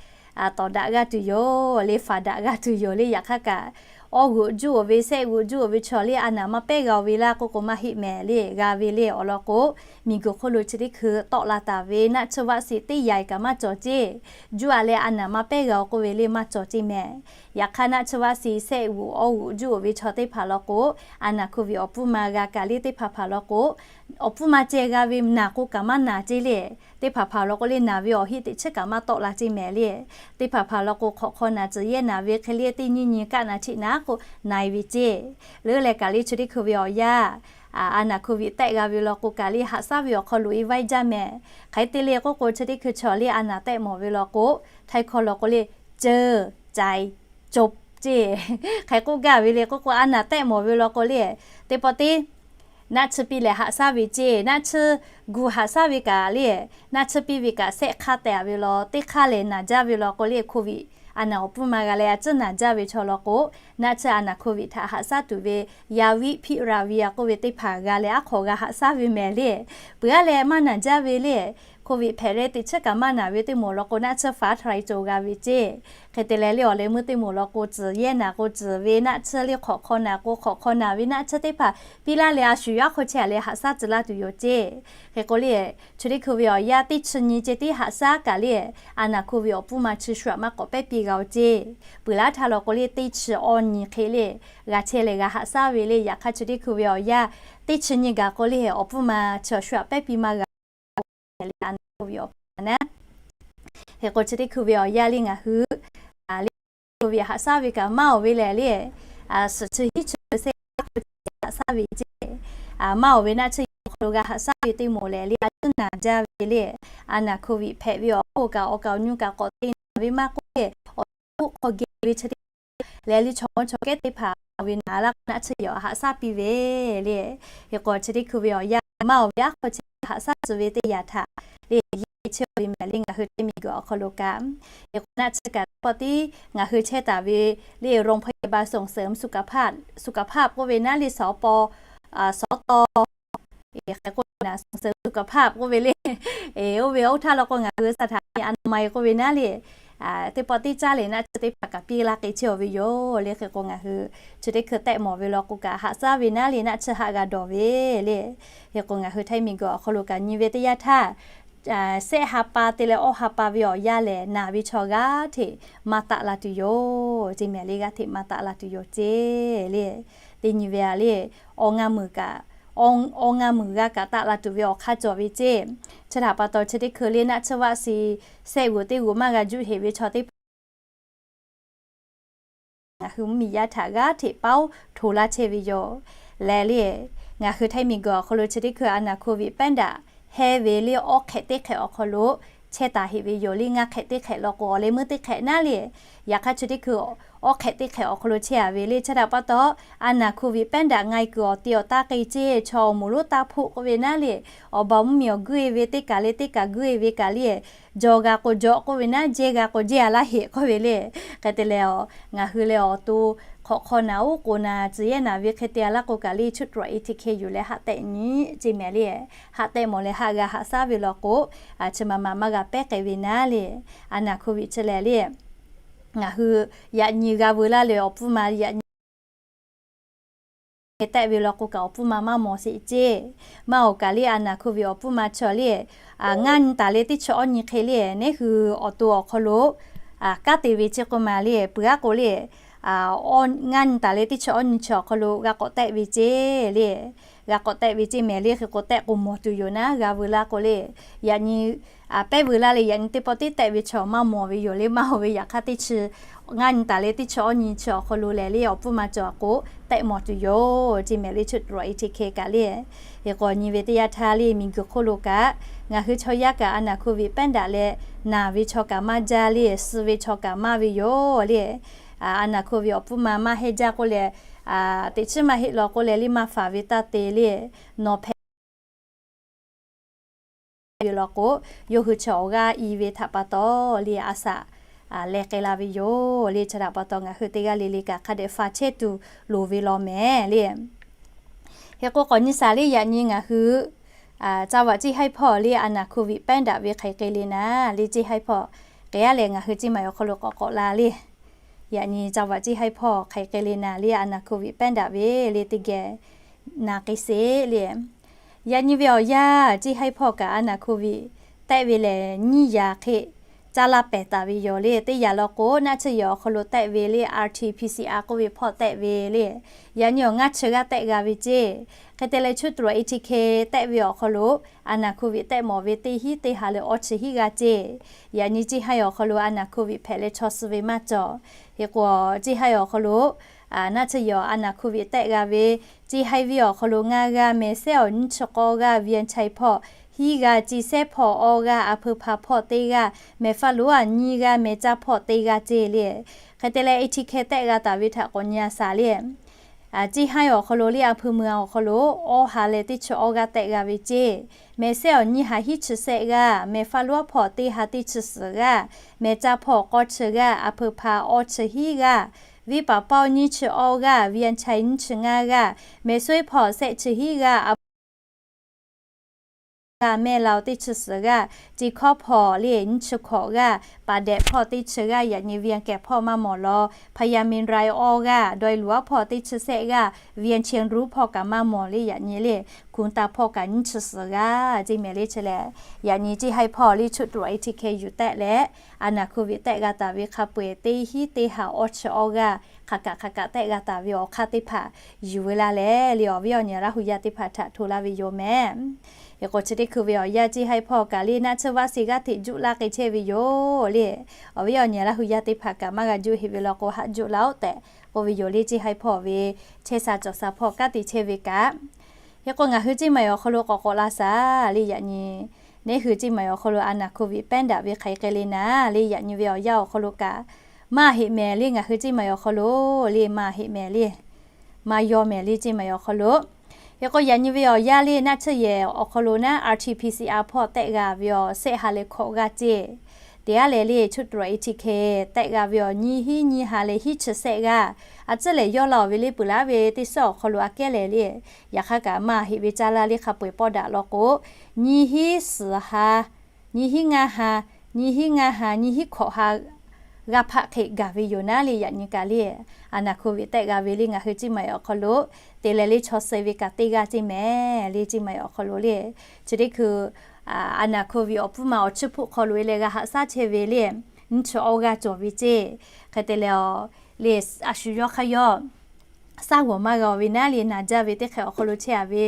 tawˍ daꞈ g'aˇ tuˬ yoˬ le, faˍ daꞈ g'aˇ tuˬ yoˬ le. Yaꞈ hk'aˇ kaꞈ, awˇ g'uꞈ juˆ-oˬ ve, shehˆ g'uꞈ juˆ-oˬ ve chaw le a naˍ maˇ pehˉ g'a-oˬ ve laˇ k'oˆ k'o maˇ heˆ mehˍ le, g'a ve le. Awˬ lawn k'o, miˬguiˬ hk'oˆ lo chi teˇ hkui tawˆ la taˍ ve naˆ tsuhˇ vaˆ si teˇ yaiˬ kaꞈ maˇ cawˬ ceˇ. Juˆ-a leh a naˍ maˇ pehˉ g'a-oˬ k'oˆ ve le maˇ cawˬ ceˇ mehˍ. Yaꞈ hk'aˇ, naˆ tsuhˇ vaˆ si shehˆ g'uꞈ awˇ g'uꞈ juˆ-oˬ ve chaw teˇ hpaˍ law k'o, a naˍ hko viꞈ awˬ pfuhˇ ma g'a kaꞈ le teˇ hpaˍ hpaˍ law k'o, awˬ pfuhˇ ma ceh g'a ve naˬ k'o kaꞈ maˇ naˬ ceˇ le. Teˇ hpaˍ hpaˍ law k'o le naˬ ve awˬ heˆ teꞈ chiˉ kaꞈ maˇ tawˆ la ceˇ mehˍ le. Teˇ hpaˍ hpaˍ law k'o hk'awꞈ hk'aw naˬ tcuh yehˇ naˬ ve hk'e le teˇ nyiˇ nyi kaˆ naˬ chiˆ naˉ k'o na-e ve ceˇ. Leuˉ leh kaꞈ le chi teˇ hkui ve awˬ yanˇ a naˍ hko viꞈ tehˆ g'a ve law k'o kaꞈ le haꞈ shaˉ ve awˬ hk'aw loꞈ e vaiˇ jaˇ mehˍ. Hk'aˬ hk'e te le k'oˆ k'o, chi teˇ hkui chaw le a naˍ tehˆ mawˬ ve law k'o, htaiˇ hkawˇ law k'o le ceuˬ caiˍ cawˬ ceˇ. Hk'aˬ hk'e k'oˆ gaˇ ve le k'oˆ k'o, a naˍ tehˆ mawˬ ve law k'o le, teˇ pawˆ tiˉ naˆ tsuhˇ piˇ leh haꞈ shaˉ ve ceˇ. Naˆ tsuhˇ gu haꞈ shaˉ ve kaꞈ le, naˆ tsuhˇ piˇ ve kaꞈ shehˆ hk'aˇ tehꞈ ve law, teˇ hk'aˇ lehˬ naˬ jaˇ ve law k'o le, hko viꞈ a naˍ awˬ pfuhˇ ma g'a leh a tcuhˉ naˬ jaˇ ve chaw law k'o, naˆ tsuhˇ a naˍ hko viꞈ htaꞈ haꞈ shaˉ tuˬ ve yaˇ viˆ hpiˆ ra ve a k'oˆ ve teˇ hpaˍ g'a leh aˉ hk'awꞈ g'a haꞈ shaˉ ve mehˍ le. Peuˬ-a leh maˇ naˬ jaˇ ve le, hko viꞈ hpehꞈ leh teꞈ chiˉ kaꞈ maˇ naˬ ve teˇ moˍ law k'o, naˆ tsuhˇ faˍ htaꞈ cawˬ g'a ve ceˇ. Hk'e te leh le awˬ leh meuˇ teˇ moˍ law k'o, tcuh yehˇ naˬ k'o tcuh ve naˆ tsuhˇ le, hk'awꞈ hk'aw naˬ k'o hk'awꞈ hk'aw naˬ ve naˆ tsuhˇ teˇ hpaˍ piˇ laˇ leh a shu yaˇ hk'aw chehˇ a leh haꞈ shaˉ tcuh laˇ tuˬ yoˬ ceˇ. Hk'e k'o le, chi teˇ hkui ve awˬ yanˇ teˇ chi nyi ceh tiˉ haꞈ shaˉ kaꞈ le, a naˍ hko viꞈ awˬ pfuhˇ ma chi shu aꞈ maˇ k'awꞈ pehˉ piˇ g'a-oˬ ceˇ. Peuˬ laˇ htaˇ law k'o le teˇ chi awˇ nyi hk'e le g'a chehˇ leh g'a haꞈ shaˉ ve le. Yaꞈ hk'aˇ chi teˇ hkui ve awˬ yanˇ teˇ chi nyi gaˬ k'o le awˬ pfuhˇ ma chi awˬ shu aꞈ pehˉ piˇ maˇ g'a le, a naˍ hko viꞈ awˬ pfuhˇ ma naˉ. Hk'e k'o chi teˇ hkui ve awˬ yanˇ le ngaˬ hui le hko viꞈ haꞈ shaˉ ve kaꞈ maˇ-oˬ ve lehˬ le, suhˍ chi hiˉ chi sehˉ haꞈ shaˉ ve ceˇ. Maˇ-oˬ ve naˆ tsuhˇ yehˇ awˬ hk'aw lo g'a haꞈ shaˉ ve teˇ moˍ lehˬ le, a tcuhˉ naˬ jaˇ ve le, a naˍ hko viꞈ hpehꞈ ve awˬ hk'oˆ kaꞈ awˬ kaˍ awˬ nyu kaꞈ k'awꞈ te naˬ ve maˇ k'oˆ le, awˬ hk'oˆ hk'aw geh ve chi teˇ lehˬ le chaw mawˇ chaw kehˉ teˇ hpaˍ ve naˬ laˇ k'o naˆ tsuhˇ yehˇ awˬ haꞈ shaˉ piˇ ve le. Hk'e k'o chi teˇ hkui ve awˬ yanˇ maˇ-oˬ ve aˉ hk'aw chehˇ haꞈ shaˉ tcuh ve teˇ yanˇ htaꞈ le yehˇ chehˇ ve mehˍ le ngaˬ hui teˇ miˬguiˬ awˬ hk'aw lo kaꞈ. Hk'e k'o naˆ tsuhˇ kaꞈ teˇ pawˆ tiˉ ngaˬ hui chehˇ taˍ ve le โรงพยาบาลส่งเสริมสุขภาพ สุขภาพ k'oˆ ve naˉ le, saˍ paw, saˍ taw, hk'e k'oˆ ve naˬ ส่งเสริมสุขภาพ k'oˆ ve le, oˇ ve oˇ htaˇ law k'o ngaˬ hui สถานีอนามัย k'oˆ ve naˉ le, teˇ pawˆ tiˉ caˇ leh naˆ tsuhˇ teˇ hpaˍ kaꞈ piˇ laˇ k'ai chehˇ ve yoˬ le. Hk'e k'o ngaˬ hui chi teˇ hkui tehˆ mawˬ ve law k'o kaꞈ haꞈ shaˉ ve naˉ le naˆ tsuhˇ haꞈ g'a dawˬ ve le. Hk'e k'o ngaˬ hui teˇ miˬguiˬ awˬ hk'aw lo kaꞈ nyi ve teˇ yanˇ htaˇ, shehˆ ha pa te leh awˇ ha pa ve awˬ yanˇ lehˬ naˬ ve chaw g'aˇ hteꞈ maˇ taˆ la tuˬ yoˬ ceˇ mehˍ le, g'aˇ hteꞈ maˇ taˆ la tuˬ yoˬ ceˇ le. Teˇ nyi ve a le, awˬ ngaˇ meuˍ kaꞈ, awˬ ngaˇ meuˍ g'a kaꞈ taˆ la tuˬ ve awˬ hk'aˇ cawˬ ve ceˇ. Chi htaꞈ pa taw chi teˇ hkui le naˆ tsuhˇ vaˆ si shehˆ g'uˬ teˇ g'uˬ maˇ g'a juˆ heꞈ ve chaw teˇ hpaˍ ngaˬ hui mvuhˇmiˬ yaˇ htaꞈ g'aˇ hteꞈ paˉ-oˆ hto laˇ chehˇ ve yoˬ. Lehˬ le, ngaˬ hui teˇ miˬguiˬ awˬ hk'aw lo chi teˇ hkui a naˍ hko viꞈ pehˉ daꞈ hehˇ ve le awˇ hk'ehꞈ teˇ hk'ehꞈ awˬ hk'aw lo chehˇ taˍ heꞈ ve yoˬ le. Ngaˇ hk'ehꞈ teˇ hk'ehꞈ law k'o awˬ leh meuˇ teˇ hk'ehꞈ naˉ le, yaꞈ hk'aˇ chi teˇ hkui awˇ hk'ehꞈ teˇ hk'ehꞈ awˬ hk'aw lo chehˇ a ve le. Chi htaꞈ pa taw, a naˍ hko viꞈ pehˉ daꞈ nga-e kuiˬ awˬ te awˬ taˇ k'e ceˇ, chaw awˬ moˍ lonˉ taˇ hpoˆ k'oˆ ve naˉ le, awˬ ba mvuhˇmiˬ awˬ guiˇ e ve teˇ kaˬ leh teˇ kaˬ guiˇ e ve kaˬ le, jaw g'a k'o jaw k'oˆ ve naˉ, jehˇ g'a k'o jehˇ a laˇ heꞈ k'oˆ ve le. Hk'e te leh, ngaˬ hui leh awˬ to hk'awꞈ hk'aw naˬ oˉ k'oˍ naˬ tcuh yehˇ naˬ ve hk'e te a laˇ k'o kaꞈ le chuˇ tawꞈ e teˇ hkeh yuˬ leh haꞈ tehˆ nyi ceˇ mehˍ le. Haꞈ tehˆ mawˬ leh haꞈ g'a haꞈ shaˉ ve law k'o, chi ma ma maˇ g'a pehˉ k'ai ve naˉ le, a naˍ hko viꞈ chi lehˬ le, ngaˬ hui yaꞈ nyi g'a veu laˇ leh awˬ pfuhˇ ma yaꞈ nyi tehˆ ve law k'o kaꞈ awˬ pfuhˇ ma maˇ mawˬ sheˍ ceˇ. Maˇ-oˬ kaꞈ le a naˍ hko viꞈ awˬ pfuhˇ ma chaw le, ngaˇ nyi taˍ leh teˇ chi awˇ nyi hk'e le, neˉ hui awˬ to awˬ hk'aw lo kanˉ te ve ceˇ k'oˆ ma le, peuˬ aˉ k'o le, ngaˇ nyi taˍ leh teˇ chi awˇ nyi chi awˬ hk'aw lo g'a k'awꞈ tehˆ ve ceˇ le. G'a k'awꞈ tehˆ ve ceˇ mehˍ le. Hk'e k'o tehˆ k'o mawˬ tuˬ yoˬ naˉ g'a veu laˇ k'o le. Yaꞈ nyi pehˉ veu laˇ le. Yaꞈ nyi teˇ pawˆ tiˉ tehˆ ve chaw maˇ mawˬ ve yoˬ le. Maˇ heˆ ve yaꞈ hk'aˇ teˇ chi ngaˇ nyi taˍ leh teˇ chi awˇ nyi chi awˬ hk'aw lo lehˬ le awˬ pfuhˇ ma cawˬ k'o tehˆ mawˬ tuˬ yoˬ ceˇ mehˍ le. Chi tuꞈ awˬ e chi hk'e kaꞈ le. Hk'e k'o nyi ve teˇ yanˇ htaˇ le miˬguiˬ hk'oˆ lo kaꞈ ngaˬ hui chaw yaˇ kaꞈ a naˬ hkoˇ viꞈ pehˉ daꞈ leh naˬ ve chaw kaꞈ maˇ jaˇ le, suh ve chaw kaꞈ maˇ ve yoˬ le. A naˬ hkoˇ viꞈ awˬ pfuhˇ ma maˇ heˆ jaˇ k'oˆ leh, teꞈ chiˉ maˇ heˆ law k'oˆ leh le maˇ faˍ ve taˇ te le, nawˬ hpehꞈ ve law k'o, yawˇ hui chi awˬ g'aˇ i ve htaꞈ pa taw le a shaꞈ leh k'ai la ve yoˬ le. Chi htaꞈ pa taw ngaˬ hui teˇ g'aˇ le le kaꞈ hk'a dehꞈ faˍ chehˇ tuˬ loˍ ve law mehˍ le. Hk'e k'o k'awꞈ nyi shaˍ le. Yaꞈ nyi ngaˬ hui ca vaꞈ ceˇ haiˇ hpawˇ le a naˬ hkoˇ viꞈ pehˉ daꞈ ve hk'aˬ hk'e le naˉ le ceˇ haiˇ hpawˇ k'ai a leh ngaˬ hui ceˇ maˬ awˬ hk'aw lo k'awꞈ k'awꞈ la le. Yaꞈ nyi ca vaꞈ ceˇ haiˇ hpawˇ hk'aˬ hk'e le naˉ le a naˬ hkoˇ viꞈ pehˉ daꞈ ve le teˇ geh naˬ k'ai sheˍ le. Yaꞈ nyi ve awˬ yanˇ ceˇ haiˇ hpawˇ kaꞈ a naˬ hkoˇ viꞈ tehˆ ve lehˬ nyiˇ yaꞈ hk'e caˇ laˇ pehˍ taˍ ve yoˬ le. Teˇ yaꞈ law k'o naˆ tsuhˇ yehˬ awˬ hk'aw lo tehˆ ve le R T P C R k'oˆ ve hpawˇ tehˆ ve le. Yaꞈ nyi awˬ ngaˇ chi g'aˇ tehˆ g'a ve ceˇ. Hk'e te leh chi tuꞈ awˬ e chi hk'e tehˆ ve awˬ hk'aw lo a naˬ hkoˇ viꞈ tehˆ mawˬ ve teˇ hinˉ teˇ ha leh awˇ chi hinˉ g'aˇ ceˇ. Yaꞈ nyi ceˇ haiˇ awˬ hk'aw lo a naˬ hkoˇ viꞈ hpehꞈ leh chaw suh ve maˇ cawˬ. Hk'e k'o ceˇ haiˇ awˬ hk'aw lo naˆ tsuhˇ yehˬ a naˬ hkoˇ viꞈ tehˆ g'a ve ceˇ haiˇ viˇ awˬ hk'aw lo ngaˇ g'aˇ, mehˬ sehˉ awˬ nyiˇ chi k'awˇ g'aˇ, Vientiane hpawˇ hiˉ g'aˇ, ci sehˉ hpawˇ awˇ g'aˇ, a hpeu hpa hpawˇ teˇ g'aˇ, mehˬ faˇ loˉ a nyiˇ g'aˇ, mehˬ caˇ hpawˇ teˇ g'aˇ ceˇ le. Hk'e te leh e chi hk'e tehˆ g'a taˍ ve htaꞈ k'awꞈ nyi a shaˍ le. Ceˇ haiˇ awˬ hk'aw lo le a hpeu mui awˬ hk'aw lo awˇ ha leh teˇ chi awˇ g'aˇ tehˆ g'a ve ceˇ. Mehˬ sehˉ awˬ nyiˇ ha hiˉ chi sehˆ g'aˇ, mehˬ faˇ loˉ a hpawˇ teˇ ha teˇ chi suhˍ g'aˇ, mehˬ caˇ hpawˇ k'awˇ chi g'aˇ, a hpeu hpa awˇ chi hiˉ g'aˇ, viˇ paˍ paoˇ nyiˇ chi awˇ g'aˇ, Vientiane nyiˇ chi ngaˇ g'aˇ, mehˬ suhˉ hpawˇ sehˆ chi hiˉ g'aˇ, a hpeu g'aˇ, mehˬ laoˬ teˇ chi suhˍ g'aˇ, ci hkawˇ hpawˇ le nyiˇ chi hkawꞈ g'aˇ, paˍ dehꞈ hpawˇ teˇ chi g'aˇ, yaꞈ nyi Vientiane hpawˇ maˇ mawˬ law, hpa yaˇ mehˬ rai awˇ g'aˇ, dawˇ i luˬ a hpawˇ teˇ chi sehˆ g'aˇ, Vientiane ruˇ hpawˇ kaꞈ maˇ mawˬ le yaꞈ nyi le, hkunˍ taˍ hpawˇ kaꞈ nyiˇ chi suhˍ g'aˇ ceˇ mehˍ le. Chi lehˬ yaꞈ nyi ceˇ haiˇ hpawˇ le chi tuꞈ awˬ e chi hk'e yuˬ tehˆ leh a naˬ hkoˇ viꞈ tehˆ g'a taˍ ve hk'a peu-eˬ teˇ hinˉ teˇ ha awˇ chi awˇ g'aˇ hk'aˬ kaꞈ hk'aˬ kaꞈ tehˆ g'a taˍ ve awˬ hk'aˇ teˇ hpaˍ yuˬ ve laˇ leh le awˬ viˉ awˬ nyi Laˇ hu yaˇ teˇ hpaˍ htaꞈ hto laˇ ve yoˬ mehˍ. Hk'e k'o chi teˇ hkui ve awˬ yanˇ ceˇ haiˇ hpawˇ kaꞈ le naˆ tsuhˇ vaˆ se g'aˇ hteꞈ juˆ laˇ k'ai chehˇ ve yoˬ le. Awˬ viˉ awˬ nyi Laˇ hu yaˇ teˇ hpaˍ kaꞈ maˇ g'a juˆ heˆ ve law k'o haꞈ juˆ laˇ-oˆ tehꞈ k'oˆ ve yoˬ le. Ceˇ haiˇ hpawˇ ve chehˇ sha cawˬ sha hpawˇ kanˉ te chehˇ ve kaꞈ Hk'e k'o ngaˬ hui ceˇ maˬ awˬ hk'aw lo k'awꞈ k'awꞈ la shaˍ le. Yaꞈ nyi neˇ hui ceˇ maˬ awˬ hk'aw lo a naˬ hkoˇ viꞈ pehˉ daꞈ ve hk'aˬ hk'e le naˉ le. Yaꞈ nyi ve awˬ yanˇ awˬ hk'aw lo kaꞈ maˇ heˆ mehˍ le. Ngaˬ hui ceˇ maˬ awˬ hk'aw lo le maˇ heˆ mehˍ le. Maˇ yaw mehˍ le ceˇ maˬ awˬ hk'aw lo. Hk'e k'o yaꞈ nyi ve awˬ yanˇ le naˆ tsuhˇ yehˬ awˬ hk'aw lo naˉ R T P C R hpawˇ tehˆ g'a ve awˬ sehˆ ha leh hkawꞈ g'aˇ ceˇ. Teˇ g'aˇ lehˬ le chi tuꞈ awˬ e chi hk'e tehˆ g'a ve awˬ nyiˇ hinˉ nyiˇ ha leh hiˉ chi sehˆ g'aˇ. A tcuhˉ lehˬ yawˇ la-oˬ ve le peuˬ laˉ ve teˇ suhˉ awˬ hk'aw lo aꞈ kehˉ lehˬ le. Yaꞈ hk'aˇ kaꞈ maˇ heˆ ve caˇ laˇ le hk'a peu-eˬ pawˆ daꞈ law k'o nyiˇ hinˉ suhˍ ha, nyiˇ hinˉ ngaˇ ha, nyiˇ hinˉ ngaˇ ha, nyiˇ hinˉ hkawꞈ ha g'aˇ hpaˆ hk'e gaˬ ve yoˬ naˉ le. Yaꞈ nyi kaꞈ le a naˬ hkoˇ viꞈ tehˆ g'a ve le ngaˬ hui ceˇ maˬ awˬ hk'aw lo te leh le chaw suh ve kaꞈ teˇ g'aˇ ceˇ mehˍ le. Ceˇ maˬ awˬ hk'aw lo le chi teˇ hkui a naˬ hkoˇ viꞈ awˬ pfuhˇ ma awˬ chiˇ hpuˆ hk'aw lo e leh g'a haꞈ shaˉ chehˇ ve le nyiˇ chi awˇ g'aˇ cawˬ ve ceˇ. Hk'e te leh le a shu yawˇ hk'aˇ yawˇ shaˉ g'awˬ maˇ g'a-oˬ ve naˉ le naˬ jaˇ ve teˇ hk'e awˬ hk'aw lo chehˇ a ve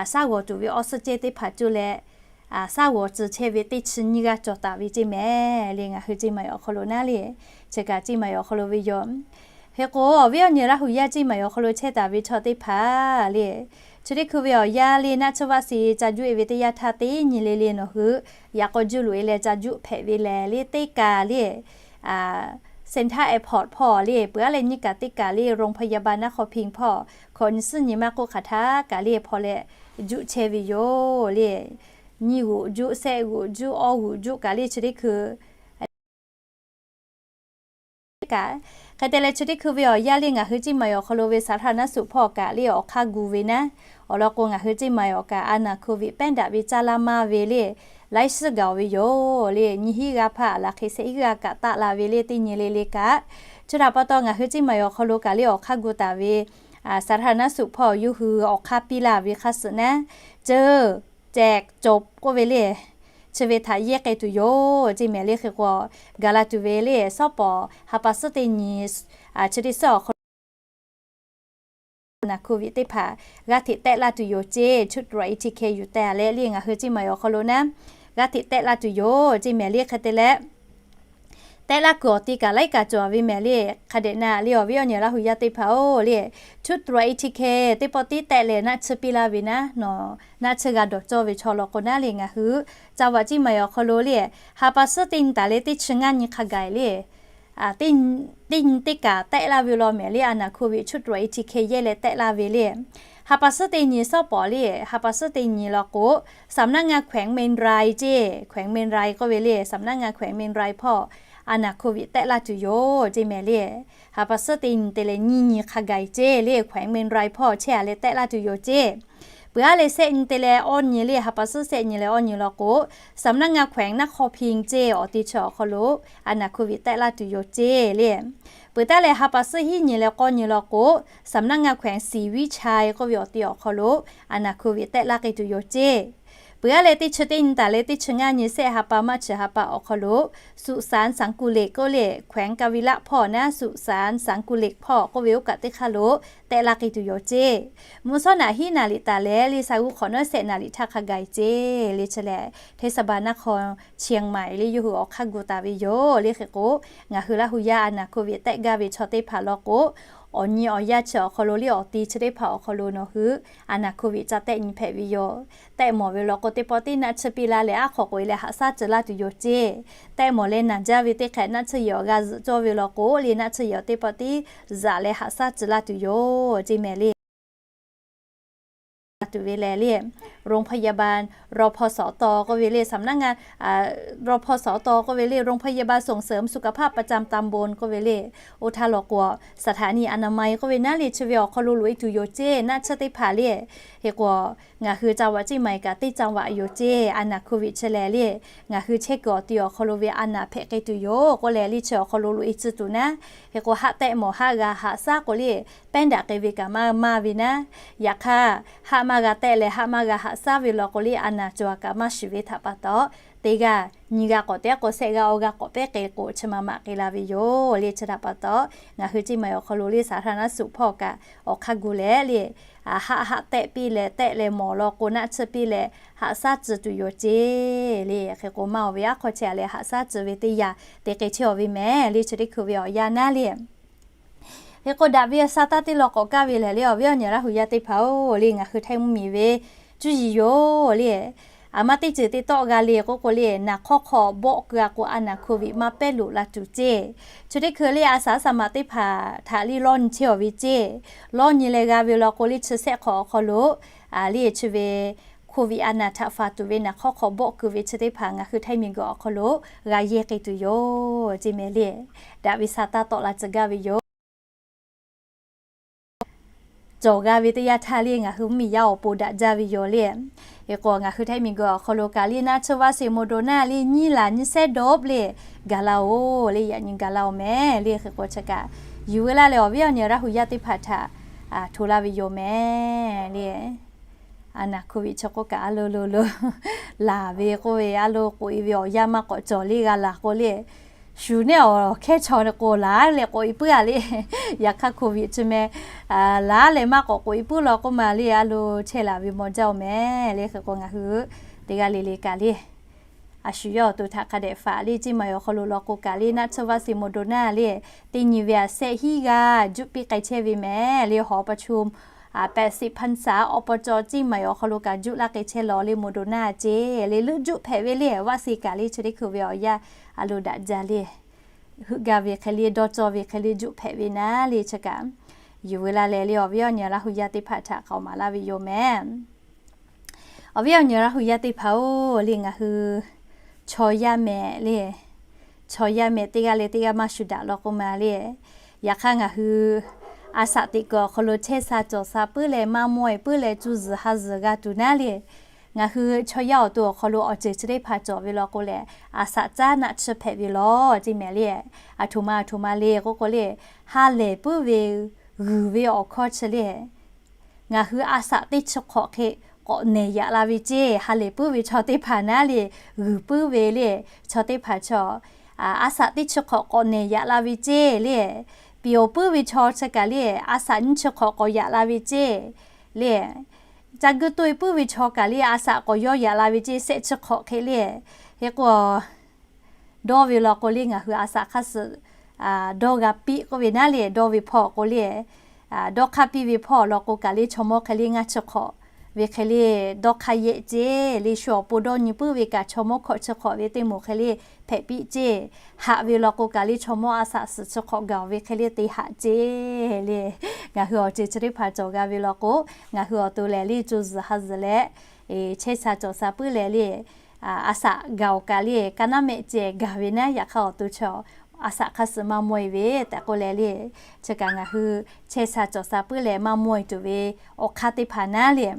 shaˉ g'awˬ tuˬ ve awˬ suhˉ cehˇ teˇ hpaˍ coˇ leh shaˉ g'awˬ tcuh chehˇ ve teˇ chi nyiˇ g'aˇ cawˬ taˍ ve ceˇ mehˍ le. Ngaˬ hui ceˇ maˬ awˬ hk'aw lo naˉ le chi kaꞈ ceˇ maˬ awˬ hk'aw lo ve yoˬ. Hk'e k'o awˬ viˉ awˬ nyi Laˇ hu yaˇ ceˇ maˬ awˬ hk'aw lo chehˇ taˍ ve chaw teˇ hpaˍ le chi teˇ hkui ve awˬ yanˇ le naˆ tsuhˇ vaˆ se ca juˆ e ve teˇ yanˇ htaˇ teˇ nyi le le nawˬ hui yaꞈ k'aw juˇ loꞈ e leh ca juˆ hpehꞈ ve lehˬ le teˇ kaˬ le Sandton Airport hpawˇ le peuˬ aˉ leh nyiˇ kaˬ teˇ kaˬ le โรงพยาบาลนครพิงค์ hpawˇ hkawꞈ nyi suhˉ nyi maˇ k'oˆ hk'aˬ htaˇ kaꞈ le hpawˇ leh juˆ chehˇ ve yoˬ le. Nyiˇ g'uꞈ juˆ, sehˆ g'uꞈ juˆ, awˇ g'uꞈ juˆ kaꞈ le chi teˇ hkui kaꞈ. Hk'e te leh chi teˇ hkui ve awˬ yanˇ le ngaˬ hui ceˇ maˬ awˬ hk'aw lo ve สาธารณสุข hpawˇ kaꞈ le awˬ hk'aˇ gu ve naˉ awˬ lawn k'o ngaˬ hui ceˇ maˬ awˬ kaꞈ a naˬ hkoˇ viꞈ pehˉ daꞈ ve caˇ laˇ maˇ ve le laiˉ suhˉ gaˬ ve yoˬ le. Nyiˇ hinˉ g'aˇ hpaˆ laˬ hk'e sehˆ hinˉ g'aˇ kaꞈ taˆ la ve le teˇ nyi le le kaꞈ. Chi htaꞈ pa taw ngaˬ hui ceˇ maˬ awˬ hk'aw lo kaꞈ le awˬ hk'aˇ gu taˍ ve สาธารณสุข hpawˇ yawˇ hui awˬ hk'aˇ piˇ laˇ ve hk'a suhˍ naˉ ceuˬ cehˬ cawˬ k'oˆ ve le. chi ve htaꞈ yehˇ k'ai tuˬ yoˬ ceˇ mehˍ le. Hk'e k'o, gaˬ la tuˬ ve le, shawˉ pawˍ ha pa suhˉ teˇ nyi chi teˇ suhˉ awˬ hk'aw lo โควิด teˇ hpaˍ g'aˇ hteꞈ tehˆ laˇ tuˬ yoˬ ceˇ. Chuˇ tuꞈ เอทีเค yuˬ teh a leh le ngaˬ hui ceˇ maˬ awˬ hk'aw lo naˉ g'aˇ hteꞈ tehˆ laˇ tuˬ yoˬ ceˇ mehˍ le. Hk'e te leh, tehˆ laˇ kuiˬ awˬ ti kaꞈ laiˉ kaꞈ cawˬ ve mehˍ le. Hk'a dehꞈ na le awˬ viˉ awˬ nyi Laˇ hu yaˇ teˇ hpaˍ-oˬ le, Chuˇ tuꞈ เอทีเค teˇ pawˆ tiˉ tehˆ leh naˆ tsuhˇ piˇ laˇ ve naˉ, nawˬ naˆ tsuhˇ g'a dawˬ cawˇ ve chaw law k'o naˉ le ngaˬ hui ca vaꞈ ceˇ maˬ awˬ hk'aw lo le, ha pa suhˉ teˇ nyi taˍ leh teˇ chi ngaˇ nyi hk'a gaˬ le teˇ nyi teˇ kaꞈ tehˆ laˇ ve law mehˍ le. A naˍ โควิด Chuˇ tuꞈ เอทีเค yehˇ leh tehˆ laˇ ve le, ha pa suhˉ teˇ nyi shawˉ pawˍ le, ha pa suhˉ teˇ nyi law k'o, สำนักงานแขวงเชียงราย ceˇ, แขวงเชียงราย k'oˆ ve le, สำนักงานแขวงเชียงราย hpawˇ a naˍ โควิด tehˆ laˇ tuˬ yoˬ ceˇ mehˍ le. Ha pa suhˉ teˇ nyi te leh nyiˇ nyi hk'a gaˬ ceˇ le, แขวงเชียงราย hpawˇ chehˇ a leh tehˆ laˇ tuˬ yoˬ ceˇ. Peuˬ aˉ leh shehˆ nyi te leh awˇ nyi le, ha pa suhˉ shehˆ nyi leh awˇ nyi law k'o, สำนักงานแขวงนครพิงค์ ceˇ, awˬ ti chi awˬ hk'aw lo a naˍ โควิด tehˆ laˇ tuˬ yoˬ ceˇ le. Peuˬ taˉ leh ha pa suhˉ hiˉ nyi leh k'awˇ nyi law k'o, สำนักงานแขวงศรีวิชัย k'oˆ ve awˬ ti awˬ hk'aw lo a naˍ โควิด tehˆ laˇ k'ai tuˬ yoˬ ceˇ. Peuˬ aˉ leh teˇ chi teˇ nyi taˍ leh teˇ chi ngaˇ nyi shehˆ ha pa maˇ chi ha pa awˬ hk'aw lo, สุสานสังกุเหล็ก k'oˆ le, แขวงกาญจนบุรี hpawˇ naˉ สุสานสังกุเหล็ก hpawˇ k'oˆ ve oˇ kaꞈ teˇ hk'aˇ lo tehˆ laˇ k'ai tuˬ yoˬ ceˇ. Mvuhˇ shawˉ naꞈ hiˉ naˍ riˍ taˍ leh le sha g'uˇ hk'awꞈ nawˉ shehˆ naˍ riˍ htaˇ hk'a gaˬ ceˇ le chi lehˬ, เทศบาลนครเชียงใหม่ le yawˇ hui awˬ hk'aˇ gu taˍ ve yoˬ le. Hk'e k'o, ngaˬ hui Laˇ hu yaˇ a naˍ โควิด tehˆ gaˇ ve chaw teˇ hpaˍ law k'o, awˬ nyi awˬ yanˇ chi awˬ hk'aw lo le awˬ ti chi teˇ hpaˍ awˬ hk'aw lo nawˬ hui a naˍ โควิด ca tehˆ nyi hpehꞈ ve yoˬ. Tehˆ mawˬ ve law k'o, teˇ pawˆ tiˉ naˆ tsuhˇ piˇ laˇ leh aˉ hk'awꞈ k'oꞈ e leh haꞈ shaˉ tcuh laˇ tuˬ yoˬ ceˇ. Tehˆ mawˬ leh naˬ jaˇ ve teˇ hk'ehꞈ naˆ tsuhˇ yehˬ awˬ g'a zuhꞈ cawˇ ve law k'o le, naˆ tsuhˇ yehˬ awˬ teˇ pawˆ tiˉ zuhꞈ leh haꞈ shaˉ tcuh laˇ tuˬ yoˬ ceˇ mehˍ le. Tuˬ ve lehˬ le, โรงพยาบาล รพสต k'oˆ ve le, สำนักงาน รพสต k'oˆ ve le, โรงพยาบาลส่งเสริมสุขภาพประจำตำบล k'oˆ ve le, oˇ htaˇ law k'o, สถานีอนามัย k'oˆ ve naˉ le chi ve awˬ hk'aw lo loꞈ e tuˬ yoˬ ceˇ. Naˆ tsuhˇ teˇ hpaˍ le, hk'e k'o, ngaˬ hui จังหวัดเชียงใหม่ kaꞈ teˇ จังหวัด yoˬ ceˇ. A naˍ โควิด chi lehˬ le, ngaˬ hui chehˇ kuiˬ awˬ ti awˬ hk'aw lo ve a naˍ hpehꞈ k'ai tuˬ yoˬ k'oˆ leh le chi awˬ hk'aw lo loꞈ e tcuh tuˬ naˉ. Hk'e k'o, haˆ tehˆ mawˬ haˆ g'a haꞈ shaˉ k'o le, pehnˇ daꞈ k'ai ve kaꞈ maˇ maˇ ve naˉ. Yaꞈ hk'aˇ, haˆ maˇ g'a tehˆ leh haˆ maˇ g'a haꞈ shaˉ ve law k'o le, a naˍ cawˬ kaꞈ maˇ shuˍ ve htaꞈ pa taw, teˇ g'aˇ nyiˇ g'aˇ k'awꞈ teˇ k'o, shehˆ g'aˇ awˇ g'aˇ k'awꞈ pehˉ k'ai k'o, chi ma maꞈ k'ai la ve yoˬ le. Chi htaꞈ pa taw, ngaˬ hui ceˇ maˬ awˬ hk'aw lo le สาธารณสุข hpawˇ kaꞈ awˬ hk'aˇ gu leh le, haˆ haˆ tehˆ piˇ leh tehˆ leh mawˬ law k'o, naˆ tsuhˇ piˇ leh haꞈ shaˉ tcuh tuˬ yoˬ ceˇ le. Hk'e k'o, maˇ oˬ ve aˉ hk'aw chehˇ a leh haꞈ shaˉ tcuh ve teˇ yanˇ te k'ai chehˇ a ve mehˍ le. Chi teˇ hkui ve awˬ yanˇ naˉ le, hk'e k'o, daꞈ ve sha taˇ teˇ law k'awꞈ kaˇ ve lehˬ le, awˬ viˉ awˬ nyi Laˇ hu yaˇ teˇ hpaˍ-oˬ le, ngaˬ hui Htaiˇ mvuhˇmiˬ ve cuˇ yiˍ yoˬ le. Aˬ ma teˇ ceuˬ te tawˆ g'a le k'oˆ k'o le, naˍ hk'awˇ hk'aw bawˆ keu a k'o, a naˍ โควิด maˇ pehˉ loꞈ la tuˬ ceˇ. Chi teˇ hkui le, a shaꞈ a shaꞈ maꞈ teˇ hpaˍ htaꞈ le lawˇ nyi chehˇ a ve ceˇ. Lawˇ nyi leh g'a ve law k'o le, chi shehˆ hk'awꞈ awˬ hk'aw lo le chi ve โควิด a naˍ htaꞈ faˍ tuˬ ve naˍ hk'awˇ hk'aw bawˆ keu ve chi teˇ hpaˍ ngaˬ hui Htaiˇ miˬguiˬ awˬ hk'aw lo g'a yehˇ k'ai tuˬ yoˬ ceˇ mehˍ le. Daꞈ ve sha taˇ tawˆ la tcuh gaˇ ve yoˬ. Cawˬ g'a ve teˇ yanˇ htaˇ le, ngaˬ hui mvuhˇmiˬ yaˇ awˬ pon daꞈ jaˇ ve yoˬ le. Hk'e k'o, ngaˬ hui Htaiˇ miˬguiˬ awˬ hk'aw lo kaꞈ le, naˆ tsuhˇ vaˇ sheˍ Moderna le nyiˇ laˬ nyiˇ sehˉ dawˇ le gaˬ la-oˬ le, yaꞈ nyi gaˬ la-oˬ mehˍ le. Hk'e k'o, chi kaꞈ yuˬ veu laˇ leh awˬ viˉ awˬ nyi Laˇ hu yaˇ teˇ hpaˍ htaꞈ hto laˇ ve yoˬ mehˍ le. A naˍ โควิด chi k'oˆ kaꞈ a lo lo lo laˬ ve k'oˆ ve, a lo k'oꞈ e ve awˬ yanˇ maˇ k'awꞈ cawˬ le g'a laˬ k'o le, shuˍ neˉ awˬ hkehˇ chaw k'o laˬ leh k'oꞈ e puiˉ a le. Yaꞈ hk'aˇ โควิด chi meh laˬ leh maˇ k'awꞈ k'oꞈ e puiˉ law k'oˆ ma le, a lo chehˇ laˬ ve maw jaˇ-oˬ mehˍ le. Hk'e k'o, ngaˬ hui teˇ g'aˇ le le kaꞈ le a shu yawˇ awˬ to htaꞈ hk'a dehꞈ faˍ le, ceˇ maˬ awˬ hk'aw lo law k'o kaꞈ le, naˆ tsuhˇ vaˇ sheˍ Moderna le teˇ nyi ve a sehˆ hiˉ g'aˇ juˆ piˇ k'ai chehˇ ve mehˍ le. Hawˉ paˍ chum a pehꞈ sheˍ hpanˇ shaˍ awˬ pa cawˬ ceˇ maˬ awˬ hk'aw lo kaꞈ juˆ laˇ k'ai chehˇ law le Moderna ceˇ le. Leuˆ juˆ hpehꞈ ve le, vaˆ sheˍ kaꞈ le chi teˇ hkui ve awˬ yanˇ a lo daꞈ jaˇ le. Heuˆ gaˇ ve hk'e le, dawˇ cawˇ ve hk'e le juˆ hpehꞈ ve naˉ le chi kaꞈ yuˬ veu laˇ leh le, awˬ viˉ awˬ nyi Laˇ hu yaˇ teˇ hpaˍ htaꞈ k'aoˍ maˍ laˇ ve yoˬ mehˍ. Awˬ viˉ awˬ nyi Laˇ hu yaˇ teˇ hpaˍ-oˬ le, ngaˬ hui chaw yaˇ mehˍ le, chaw yaˇ mehˍ teˇ g'aˇ leh teˇ g'aˇ maˇ shu daꞈ law k'oˆ ma le. Yaꞈ hk'aˇ ngaˬ hui a shaꞈ teꞈ kuiˬ awˬ hk'aw lo chehˇ sha cawˬ sha puiˉ leh maˇ mawˇ e puiˉ leh cuˇ zuhˬ ha zuhˬ g'a tuˬ naˉ le, ngaˬ hui chaw yaˇ awˬ to awˬ hk'aw lo awˬ ceuˬ chi teˇ hpaˍ cawˬ ve law k'o lehˬ, a shaꞈ caˉ naˆ tsuhˇ hpehꞈ ve law ceˇ mehˍ le. A htoꞈ ma a htoꞈ ma le k'oˆ k'o le, ha lehˬ puiˉ ve g'uiˬ ve awˬ hkawˇ chi le, ngaˬ hui a shaꞈ teˇ chi hk'awꞈ hk'e k'awꞈ nehˬ yaꞈ la ve ceˇ. Ha lehˬ puiˉ ve chaw teˇ hpaˍ naˉ le, g'uiˬ puiˉ ve le, chaw teˇ hpaˍ chaw, a saꞈ teˇ chi hk'awꞈ k'awꞈ nehˬ yaꞈ la ve ceˇ le. Piˍ awˬ puiˉ ve chaw chi kaꞈ le, a saꞈ nyiˇ chi hk'awꞈ k'awꞈ yaꞈ la ve ceˇ le. Ca guˇ toˇ e puiˉ ve chaw kaꞈ le, a saꞈ k'awꞈ yawˇ yaꞈ la ve ceˇ, shehˆ chi hk'awꞈ hk'e le. Hk'e k'o, dawˇ ve law k'o le, ngaˬ hui a saꞈ hk'aˇ suh dawˇ g'a piˇ k'oˆ ve naˉ le, dawˇ ve hpawˇ k'o le, dawˇ hk'aˇ piˇ ve hpawˇ law k'o kaꞈ le, chaw mawˇ hk'e le ngaˇ chi hk'awꞈ ve hk'e le dawˇ hk'aˇ yehˆ ceˇ le. Shu awˬ pon dawˇ nyi puiˉ ve kaꞈ, chaw mawˇ hkawꞈ chi hk'awꞈ ve teˇ moˍ hk'e le hpehꞈ piˇ ceˇ. Haꞈ ve law k'o kaꞈ le, chaw mawˇ a saꞈ suhˍ chi hk'awꞈ gaˬ ve hk'e le te haꞈ ceˇ le. Ngaˬ hui awˬ ceuˬ chi teˇ hpaˍ cawˬ g'a ve law k'o, ngaˬ hui awˬ to lehˬ le, co zuhˬ ha zuhˬ leh chehˇ sha cawˬ sha puiˉ leh le, a saꞈ gaˬ awˬ kaꞈ le, ka naˉ mehˆ ceh gaˬ ve naˉ, yaꞈ hk'aˇ awˬ to chaw a saꞈ hk'aˇ suh maˇ mawˇ e ve tehꞈ k'oˆ leh le, chi kaꞈ ngaˬ hui chehˇ sha cawˬ sha puiˉ leh maˇ mawˇ e tuˬ ve awˬ hk'aˇ teˇ hpaˍ naˉ le.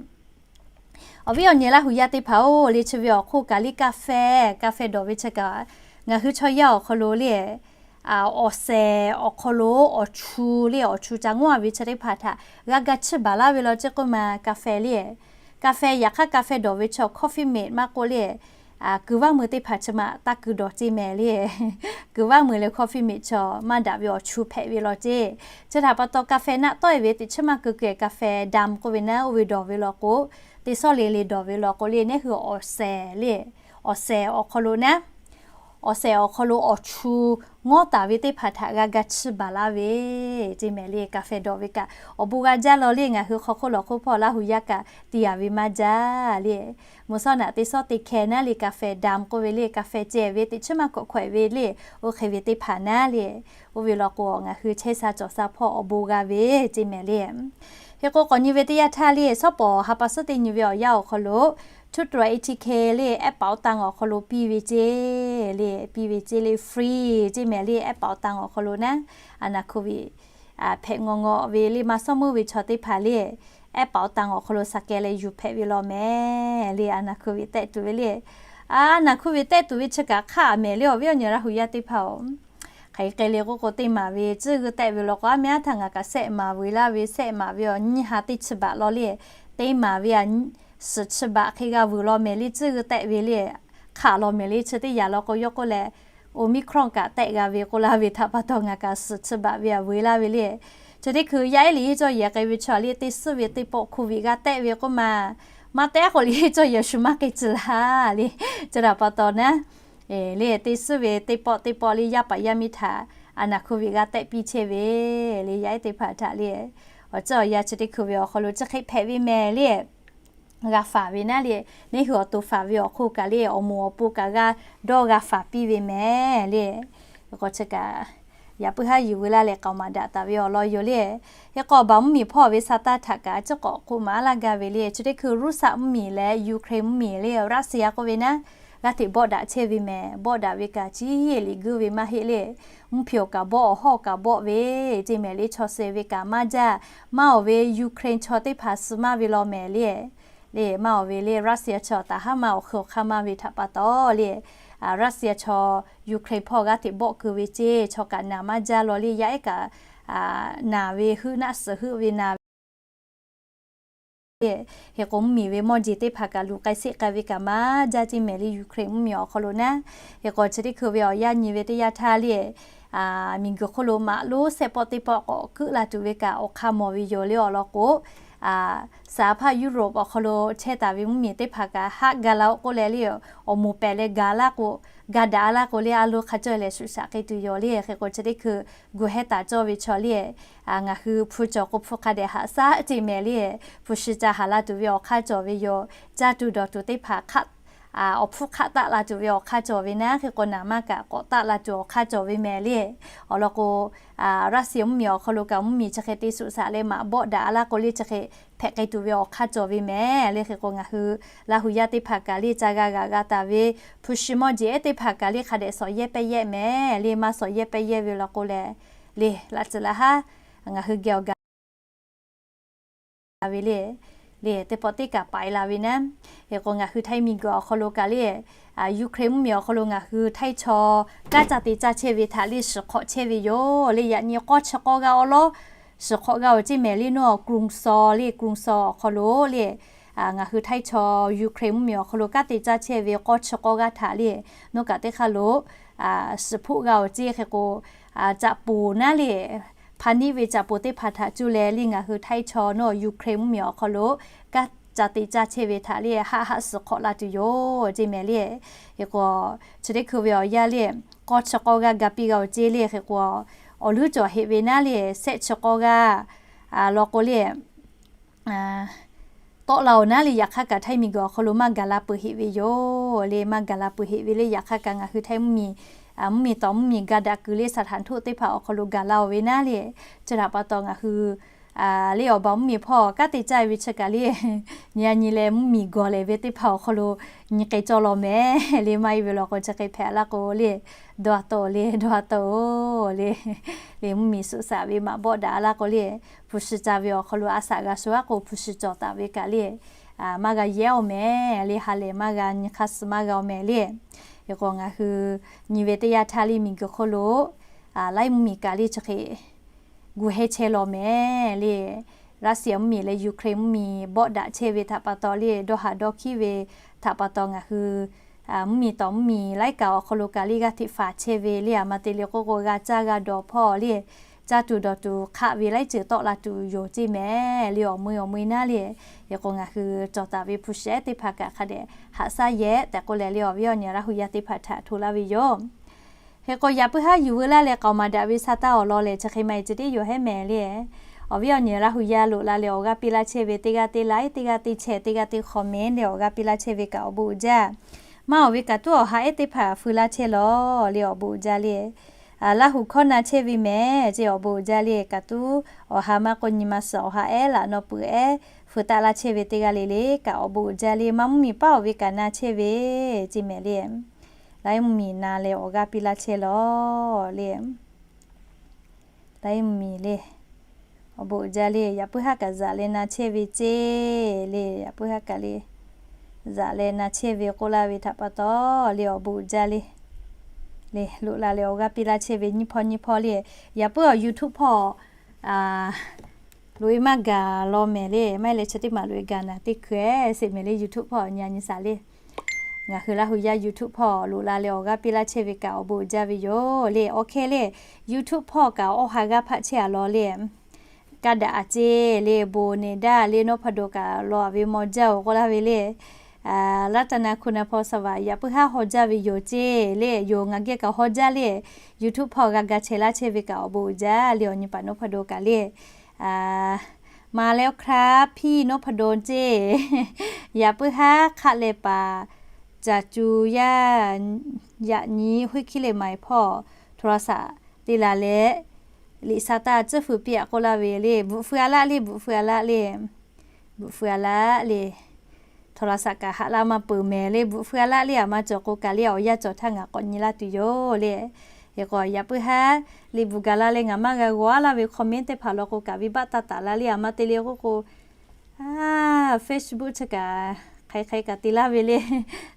Awˬ viˉ awˬ nyi Laˇ huˍ yaˇ teˇ hpaˍ-oˬ le, chi ve awˬ hk'oˆ kaꞈ le, ka feh, ka feh dawˬ ve chi kaꞈ ngaˬ hui chaw yaˇ awˬ hk'aw lo le, awˬ sehˍ awˬ hk'aw lo awˬ chu le, awˬ chu ca ngawˉ ve chi teˇ hpaˍ htaꞈ g'a ga chiˇ baˬ laˇ ve law ceˇ k'oˆ ma, ka feh le. Ka feh yaꞈ hk'aˇ ka feh dawˬ ve chaw coffee mate maˇ k'oˆ le, kuiˬ vaˇ meuˇ teˇ hpaˍ chi ma taˇ keu dawˬ ceˇ mehˍ le. Kuiˬ vaˇ meuˇ leh coffee mate chaw maˇ daꞈ ve awˬ chu hpehꞈ ve law ceˇ. Chi htaꞈ pa taw ka feh naˆ tawˆ e ve teꞈ chiˉ maˇ keu keu, ka feh dam k'oˆ ve naˉ, oˇ ve dawˬ ve law k'o, teˇ sawˉ le le dawˬ ve law k'o le, neˉ hui awˬ sehˍ le, awˬ sehˍ awˬ hk'aw lo naˉ, awˬ sehˍ awˬ hk'aw lo awˬ chu ngawˉ taˍ ve teˇ hpaˍ htaꞈ g'a ga chiˇ baˬ laˇ ve ceˇ mehˍ le. Ka feh dawˬ ve kaꞈ awˬ bon g'a jaˇ law le, ngaˬ hui hk'aw hk'oˆ lawˬ hk'oˆ hpawˇ Laˇ huˍ yaˇ kaꞈ te yaˍ ve maˇ jaˇ le. Mvuhˇ sawˉ naꞈ teˇ sawˉ te hkeh naˉ le, ka feh dam k'oˆ ve le, ka feh ceh ve teꞈ chiˉ maˇ k'awꞈ hkawehꞈ ve le, oˇ hk'e ve teˇ hpaˍ naˉ le. Oˇ ve law k'o, ngaˬ hui chehˇ sha cawˬ sha hpawˇ awˬ bon g'a ve ceˇ mehˍ le. Hk'e k'o, k'awꞈ nyi ve teˇ yanˇ htaˇ le, shawˉ pawˍ ha pa suhˉ teˇ nyi ve awˬ yanˇ awˬ hk'aw lo, ชุดตรวจ เอทีเค le, แอปเป๋าตัง awˬ hk'aw lo piˇ ve ceˇ le, piˇ ve ceˇ le, free ceˇ mehˍ le, แอปเป๋าตัง awˬ hk'aw lo naˉ, a naˍ hk'oˆ ve hpehꞈ ngawˬ ngawˬ ve le, maˇ shawˉ meuˇ ve chaw teˇ hpaˍ le, แอปเป๋าตัง awˬ hk'aw lo สแกน leh yuˬ hpehꞈ ve law mehˍ le, a naˍ hk'oˆ ve tehˆ tuˬ ve le. A naˍ hk'oˆ ve tehˆ tuˬ ve chi kaꞈ hk'aˆ mehˍ le, awˬ viˉ awˬ nyi Laˇ huˍ yaˇ teˇ hpaˍ-oˬ. Hk'aˬ hk'e le k'oˆ k'o, teˇ maˍ ve tcuhˇ g'uiˇ tehˆ ve law k'o, a mehˍ a htaˇ ngaˬ kaꞈ shehˆ maˍ ve laˇ ve, shehˆ maˍ ve awˬ nyiˇ ha teˇ chi baꞈ law le. Teˇ maˍ ve a suhˍ chi baꞈ hk'e g'a vuiˬ law mehˍ le, tcuhˇ g'uiˇ tehˆ ve le. Hk'aˆ law mehˍ le, chi teˇ yanˇ law k'o, yawˇ k'oˆ leh, Omicron kaꞈ tehˆ g'a ve k'oˆ laˇ ve htaꞈ pa taw, ngaˬ kaꞈ suhˍ chi baꞈ ve a vuiˬ laˇ ve le. Chi teˇ hkui yaˇ ehˉ liꞈ henˇ cawˇ yehˬ k'ai ve chaw le, teˇ suhˉ ve teˇ pawˆ โควิด g'a tehˆ ve k'oˆ ma, maˇ tehˉ k'o liꞈ henˇ cawˇ yehˬ shu maˇ k'ai tcuh laˇ le. Chi htaꞈ pa taw naˉ, le teˇ suhˉ ve teˇ pawˆ teˇ pawˆ le, yaˇ paˍ yaˇ miˇ htaꞈ a naˍ hk'oˆ ve g'a tehˆ piˇ chehˇ ve le, yaˇ ehˉ teˇ hpaˍ htaꞈ le. Awˬ ceuˬ awˬ yanˇ chi teˇ hkui ve awˬ hk'aw lo chi hk'e hpehꞈ ve mehˍ le. G'a faˍ ve naˉ le, neˉ hui awˬ to faˍ ve awˬ hk'oˆ kaꞈ le, awˬ moˍ awˬ pon kaꞈ g'a dawˇ g'a faˍ piˇ ve mehˍ le. K'o chi kaꞈ, yaꞈ puiˉ haˉ yuˬ veu laˇ leh k'aoˍ maˍ daꞈ taˍ ve awˬ lawn yoˬ le. Hk'e k'o, baˬ mvuhˇmiˬ hpawˇ ve sa taˇ htaꞈ kaꞈ ciˉ k'awꞈ k'oˆ maˍ laˇ gaˇ ve le. Chi teˇ hkui Russia mvuhˇmiˬ leh Ukraine mvuhˇmiˬ le, Russia k'oˆ ve naˉ, g'aˇ hteꞈ bawˆ daꞈ chehˇ ve mehˍ. Bawˆ daꞈ ve kaꞈ chi liꞈ guˇ ve maˇ heˆ le. Mvuhˇ hpeoˬ kaꞈ bawˆ, awˬ hawˉ kaꞈ bawˆ ve ceˇ mehˍ le, chaw suh ve kaꞈ maˇ jaˇ. Maˇ awˬ ve Ukraine chaw teˇ hpaˍ suh maˇ ve law mehˍ le. Le maˇ awˬ ve le, Russia chaw taˍ haˉ maˇ awˬ hk'eun awˬ hk'aˇ maˇ ve htaꞈ pa taw le, Russia chaw Ukraine hpawˇ g'aˇ hteꞈ bawˆ keu ve ceˇ, chaw kaꞈ naˍ maˇ jaˇ law le, yaˇ ehˉ kaꞈ naˍ ve heuˆ naˆ suhˍ heuˆ ve naˍ ve le. Hk'e k'o, mvuhˇmiˬ ve mawˇ jeˬ teˇ hpaˍ kaꞈ luˬ k'ai sheˆ k'ai ve kaꞈ maˇ jaˇ ceˇ mehˍ le, Ukraine mvuhˇmiˬ awˬ hk'aw lo naˉ. Hk'e k'o, chi teˇ hkui ve awˬ yanˇ nyi ve teˇ yanˇ htaˇ le, miˬguiˬ hk'oˆ lo maꞈ lonˉ shehˆ pawˆ teˇ pawˆ k'awꞈ keuˆ la tuˬ ve kaꞈ awˬ hk'aˇ mawˬ ve yoˬ le. Awˬ lawn k'o, saˍ hpaˇ Europe awˬ hk'aw lo chehˇ taˍ ve mvuhˇmiˬ teˇ hpaˍ kaꞈ haˆ ga la-o k'oˆ leh le, awˬ moˍ pehˍ leh gaˬ laˇ k'o, ga daꞈ laˇ k'o le, a lo hk'a cawˇ leh shuˍ shaꞈ k'ai tuˬ yoˬ le. Hk'e k'o, chi teˇ hkui gu hehˉ taˍ cawˇ ve chaw le, ngaˬ hui hpu cawˬ k'o hpu hk'a dehꞈ haꞈ shaˉ ceˇ mehˍ le, hpu shi ca haˍ la tuˬ ve awˬ hk'aˇ cawˬ ve yoˬ. Caˇ tuˬ dawˬ tuˬ teˇ hpaˍ hk'aˆ, awˬ hpfuhˇ hk'aˆ taˆ la tuˬ ve awˬ hk'aˇ cawˬ ve naˉ. Hk'e k'o, naˍ maˇ kaꞈ k'awꞈ taˆ la tuˬ awˬ hk'aˇ cawˬ ve mehˍ le. Awˬ lawn k'o, Russia mvuhˇmiˬ awˬ hk'aw lo kaꞈ mvuhˇmiˬ chi hk'e te shuˍ shaꞈ leh maꞈ bawˆ daꞈ laˇ k'o le, chi hk'e hpehꞈ k'ai tuˬ ve awˬ hk'aˇ cawˬ ve mehˍ le. Hk'e k'o, ngaˬ hui Laˇ huˍ yaˇ teˇ hpaˍ kaꞈ le, ca g'a g'aꞈ g'a taˍ ve hpu shi mawˇ jeˬ ehˉ teˇ hpaˍ kaꞈ le, hk'a dehꞈ shawˍ yehˇ pehˇ yehˇ mehˍ le. Maˇ shawˍ yehˇ pehˇ yehˇ ve law k'o leh, le laꞈ tcuh laˇ haˉ ngaˬ hui geh awˬ gaˬ ve le, le teˇ pawˆ teˇ kaꞈ paiˍ la ve naˉ. Hk'e k'o, ngaˬ hui Htaiˇ miˬguiˬ awˬ hk'aw lo kaꞈ le, Ukraine mvuhˇmiˬ awˬ hk'aw lo ngaˬ hui Htaiˇ chaw kanˉ ca te caˇ chehˇ ve htaꞈ le suhˍ hk'awꞈ chehˇ ve yoˬ le. Yaꞈ nyi k'awˇ chi k'awˇ g'a awˬ lawn suhˍ hk'awꞈ g'a-oˬ ceˇ mehˍ le. Nawˬ Kruiˇ Saw le, Kruiˇ Saw awˬ hk'aw lo le, ngaˬ hui Htaiˇ chaw Ukraine mvuhˇmiˬ awˬ hk'aw lo kanˉ te caˇ chehˇ ve k'awˇ chi k'awˇ g'aˇ htaꞈ le, nawˬ kaꞈ teˇ hk'aˇ lo suhˍ hpoˆ g'a-oˬ ceˇ. Hk'e k'o, caꞈ poˍ naˉ le, hpa niˆ ve caꞈ poˍ teˇ hpaˍ htaꞈ cuˇ leh le ngaˬ hui Htaiˇ chaw nawˬ Ukraine mvuhˇmiˬ awˬ hk'aw lo kanˉ ca te caˇ chehˇ ve htaꞈ le haˆ haˆ suhˍ hk'awꞈ la tuˬ yoˬ ceˇ mehˍ le. Hk'e k'o, chi teˇ hkui ve awˬ yanˇ le, k'awˇ chi k'awˇ g'aˇ ga piˇ g'a-oˬ ceˇ le. Hk'e k'o, awˬ leuˉ cawˬ heꞈ ve naˉ le, sehˆ chi k'awˇ g'aˇ law k'o le, tawˆ la-oˬ naˉ le, yaꞈ hk'aˇ kaꞈ Htaiˇ miˬguiˬ awˬ hk'aw lo maˇ gaˬ la peuˬ heꞈ ve yoˬ le. Maˇ gaˬ la peuˬ heꞈ ve le. Yaꞈ hk'aˇ kaꞈ ngaˬ hui Htaiˇ mvuhˇmiˬ, mvuhˇmiˬ tawˍ mvuhˇmiˬ ga daꞈ kuiˬ le saˍ htaꞈ htoˆ teˇ hpaˍ awˬ hk'aw lo gaˬ la-oˬ ve naˉ le. Chi htaꞈ pa taw ngaˬ hui le awˬ ba mvuhˇmiˬ hpawˇ kanˉ te caˇ ve chi kaꞈ le, nyi a nyi leh mvuhˇmiˬ gawˬ lehˬ ve teˇ hpaˍ awˬ hk'aw lo nyi k'ai cawˇ law mehˍ le. Maˇ heˆ ve law k'o chi hk'e hpehꞈ la k'o le, dawˇ a taw le, dawˇ a taw-oˬ le. Le mvuhˇmiˬ suhˍ saꞈ ve maꞈ bawˆ daꞈ la k'o le, hpu shi ca ve awˬ hk'aw lo a shaꞈ g'a sho a k'o hpu shi cawˬ taˍ ve kaꞈ le, maˇ g'a yehˇ-oˬ mehˍ le. Ha lehˬ maˇ g'a, nyi hk'aˇ suh maˇ g'a-oˬ mehˍ le. Hk'e k'o ngaˬ hui nyi ve teˇ yanˇ htaˇ le miˬguiˬ hk'oˆ lo laiˉ mvuhˇmiˬ kaꞈ le chi hk'e gu heh chehˇ law mehˍ le. Russia mvuhˇmiˬ leh Ukraine mvuhˇmiˬ bawˆ daꞈ chehˇ ve htaꞈ pa taw le, dawˇ haˍ dawˇ hkiˉ ve htaꞈ pa taw ngaˬ hui mvuhˇmiˬ tawˍ mvuhˇmiˬ laiˉ kaꞈ awˬ hk'aw lo kaꞈ le g'aˇ hteꞈ faˍ chehˇ ve le. A ma te le k'oˆ k'o g'a caˇ g'a dawˬ hpawˇ le, caˇ tuˬ dawˬ tuˬ hk'aˆ ve laiˉ ceuˬ tawˆ la tuˬ yoˬ ceˇ mehˍ le. Awˬ mui awˬ mui naˉ le, hk'e k'o ngaˬ hui cawˬ taˍ ve hpu shi ehˉ teˇ hpaˍ kaꞈ hk'a dehꞈ haꞈ shaˉ yehˇ tehꞈ k'oˆ leh le awˬ viˉ awˬ nyi Laˇ hu yaˇ teˇ hpaˍ htaꞈ hto laˇ ve yoˬ. Hk'e k'o yaꞈ puiˉ haˉ yuˬ veu laˇ leh k'aoˍ maˍ daꞈ ve sa taˇ awˬ lawn lehˬ chi hk'e ma e ceh tiˉ yoˬ hehˉ mehˍ le. Awˬ viˉ awˬ nyi Laˇ hu yaˇ loꞈ la leh awˬ g'aˇ piˇ laˇ chehˇ ve teˇ g'aˇ teˇ like, teˇ g'aˇ teˇ chehˇ, teˇ g'aˇ teˇ comment leh awˬ g'aˇ piˇ laˇ chehˇ ve kaꞈ awˬ bon uiˍ jaˇ. Maˇ awˬ ve kaꞈ tuˉ awˬ ha ehˉ teˇ hpaˍ feu laˇ chehˇ lawˬ le awˬ bon uiˍ jaˇ le. Laˇ hu hkawˇ na chehˇ ve mehˍ ceˇ awˬ bon uiˍ jaˇ le. Kaꞈ tuˉ awˬ ha maˇ k'o nyi ma suhˍ awˬ ha ehˉ laꞈ naw peuˬ ehˉ feu taˆ laˇ chehˇ ve teˇ g'aˇ le le kaꞈ awˬ bon uiˍ jaˇ le. Maˇ mvuhˇmiˬ paˉ awˬ ve kaꞈ na chehˇ ve ceˇ mehˍ le. Laiˉ mvuhˇmiˬ na leh awˬ g'aˇ piˇ laˇ chehˇ lawˬ le. Laiˉ mvuhˇmiˬ le, awˬ bon uiˍ jaˇ le. Yaꞈ puiˉ haˉ kaꞈ zaꞈ leh na chehˇ ve ceˇ le. Yaꞈ puiˉ haˉ kaꞈ le, zaꞈ leh na chehˇ ve k'oˆ laˇ ve htaꞈ pa taw le awˬ bon uiˍ jaˇ le. Le loꞈ la leh awˬ g'aˇ piˇ laˇ chehˇ ve nyiˇ hpawˇ nyiˇ hpawˇ le. Yaꞈ puiˉ awˬ YouTube hpawˇ loꞈ e maˇ gaˬ law mehˍ le. Maˇ heˆ leh chi teˇ maˬ loꞈ e gaˬ naˍ teˇ hkui ehˉ sheˍ mehˍ le. YouTube hpawˇ nyi a nyi shaˍ le. Ngaˬ hui Laˇ hu yaˇ YouTube hpawˇ loꞈ la leh awˬ g'aˇ piˇ laˇ chehˇ ve kaꞈ awˬ bon uiˍ jaˇ ve yoˬ le. Awˬ hk'e le YouTube hpawˇ kaꞈ awˬ ha g'aˇ hpaˆ chehˇ a law le. Kaˇ daꞈ a ceˇ le. Bon neˍ daˇ le nawˉ hpaw do kaꞈ law a ve maw jaˇ-oˬ k'oˆ laˇ ve le. Laˇ ta na hku na hpawˇ sa vaꞈ yaꞈ puiˉ haˉ haw jaˇ ve yoˬ ceˇ le. Yoˬ ngaˬ geh kaꞈ haw jaˇ le. YouTube hpawˇ g'a ga chehˇ laˇ chehˇ ve kaꞈ awˬ bon uiˍ jaˇ le. Awˬ nyi paˍ nawˉ hpaw do kaꞈ le. Ma leh awˬ hk'aˇ piˇ nawˉ hpaw do ceˇ. Yaꞈ puiˉ haˉ hk'aˆ leh paˍ caˍ cu yaˇ yaꞈ nyi huˉ hkiˉ le maˍ hpawˇ โทรศัพท์ te la leh liꞈ sa taˇ tcuhˉ feu piˇ a k'oˆ laˇ ve le. Bvuhꞈ feu a laˆ le, bvuhꞈ feu a laˆ le. Bvuhꞈ feu a laˆ le. โทรศัพท์ kaꞈ haꞈ laˇ maˇ peuˬ mehˍ le. Bvuhꞈ feu a laˆ le. A ma cawˬ k'o kaꞈ le awˬ yanˇ cawˬ htaˇ ngaˬ k'awꞈ nyi laˇ tuˬ yoˬ le. Hk'e k'o yaꞈ puiˉ haˉ le bvuhꞈ gaˬ la leh ngaˬ maˇ g'a g'aw a laˇ ve comment teˇ hpaˍ law k'o kaꞈ venˇbaˆ taˇ taˍ la le. A ma te le k'oˆ k'o Facebook chi kaꞈ hk'aˬ hk'e kaꞈ te laˇ ve le.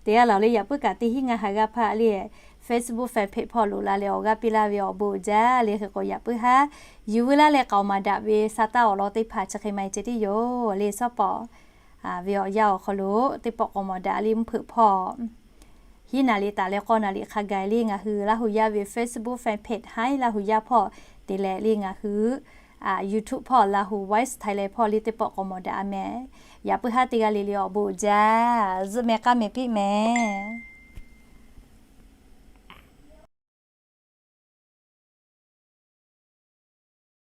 Te a laˬ le yaꞈ puiˉ kaꞈ teˇ hinˉ ngaˇ ha g'aˇ hpaˆ le. Facebook fan page hpawˇ loꞈ la leh awˬ g'aˇ piˇ laˇ ve awˬ bon uiˍ jaˇ le. Hk'e k'o yaꞈ puiˉ haˉ yuˬ veu laˇ leh k'aoˍ maˍ daꞈ ve sa taˇ awˬ lawn teˇ hpaˍ chi hk'e ma e ceh tiˉ yoˬ le. Sawˉ pawˍ ve awˬ yanˇ awˬ hk'aw lo teˇ pawˆ k'awꞈ mawˬ daꞈ le mvuhˇ hpeuꞈ hpawˇ hiˉ naˍ liꞈ taˍ leh k'awˇ naˍ liꞈ hk'a gaˬ le ngaˬ hui Laˇ hu yaˇ ve Facebook fan page haiˉ Laˇ hu yaˇ hpawˇ te leh le ngaˬ hui YouTube hpawˇ Laˇ hu Voice Thailand hpawˇ le teˇ pawˆ k'awꞈ mawˬ daꞈ a mehˍ. Yaꞈ puiˉ haˉ teˇ g'aˇ le le awˬ bon uiˍ jaˇ. Zuhˆ meh k'aˉ meh piˇ mehˍ.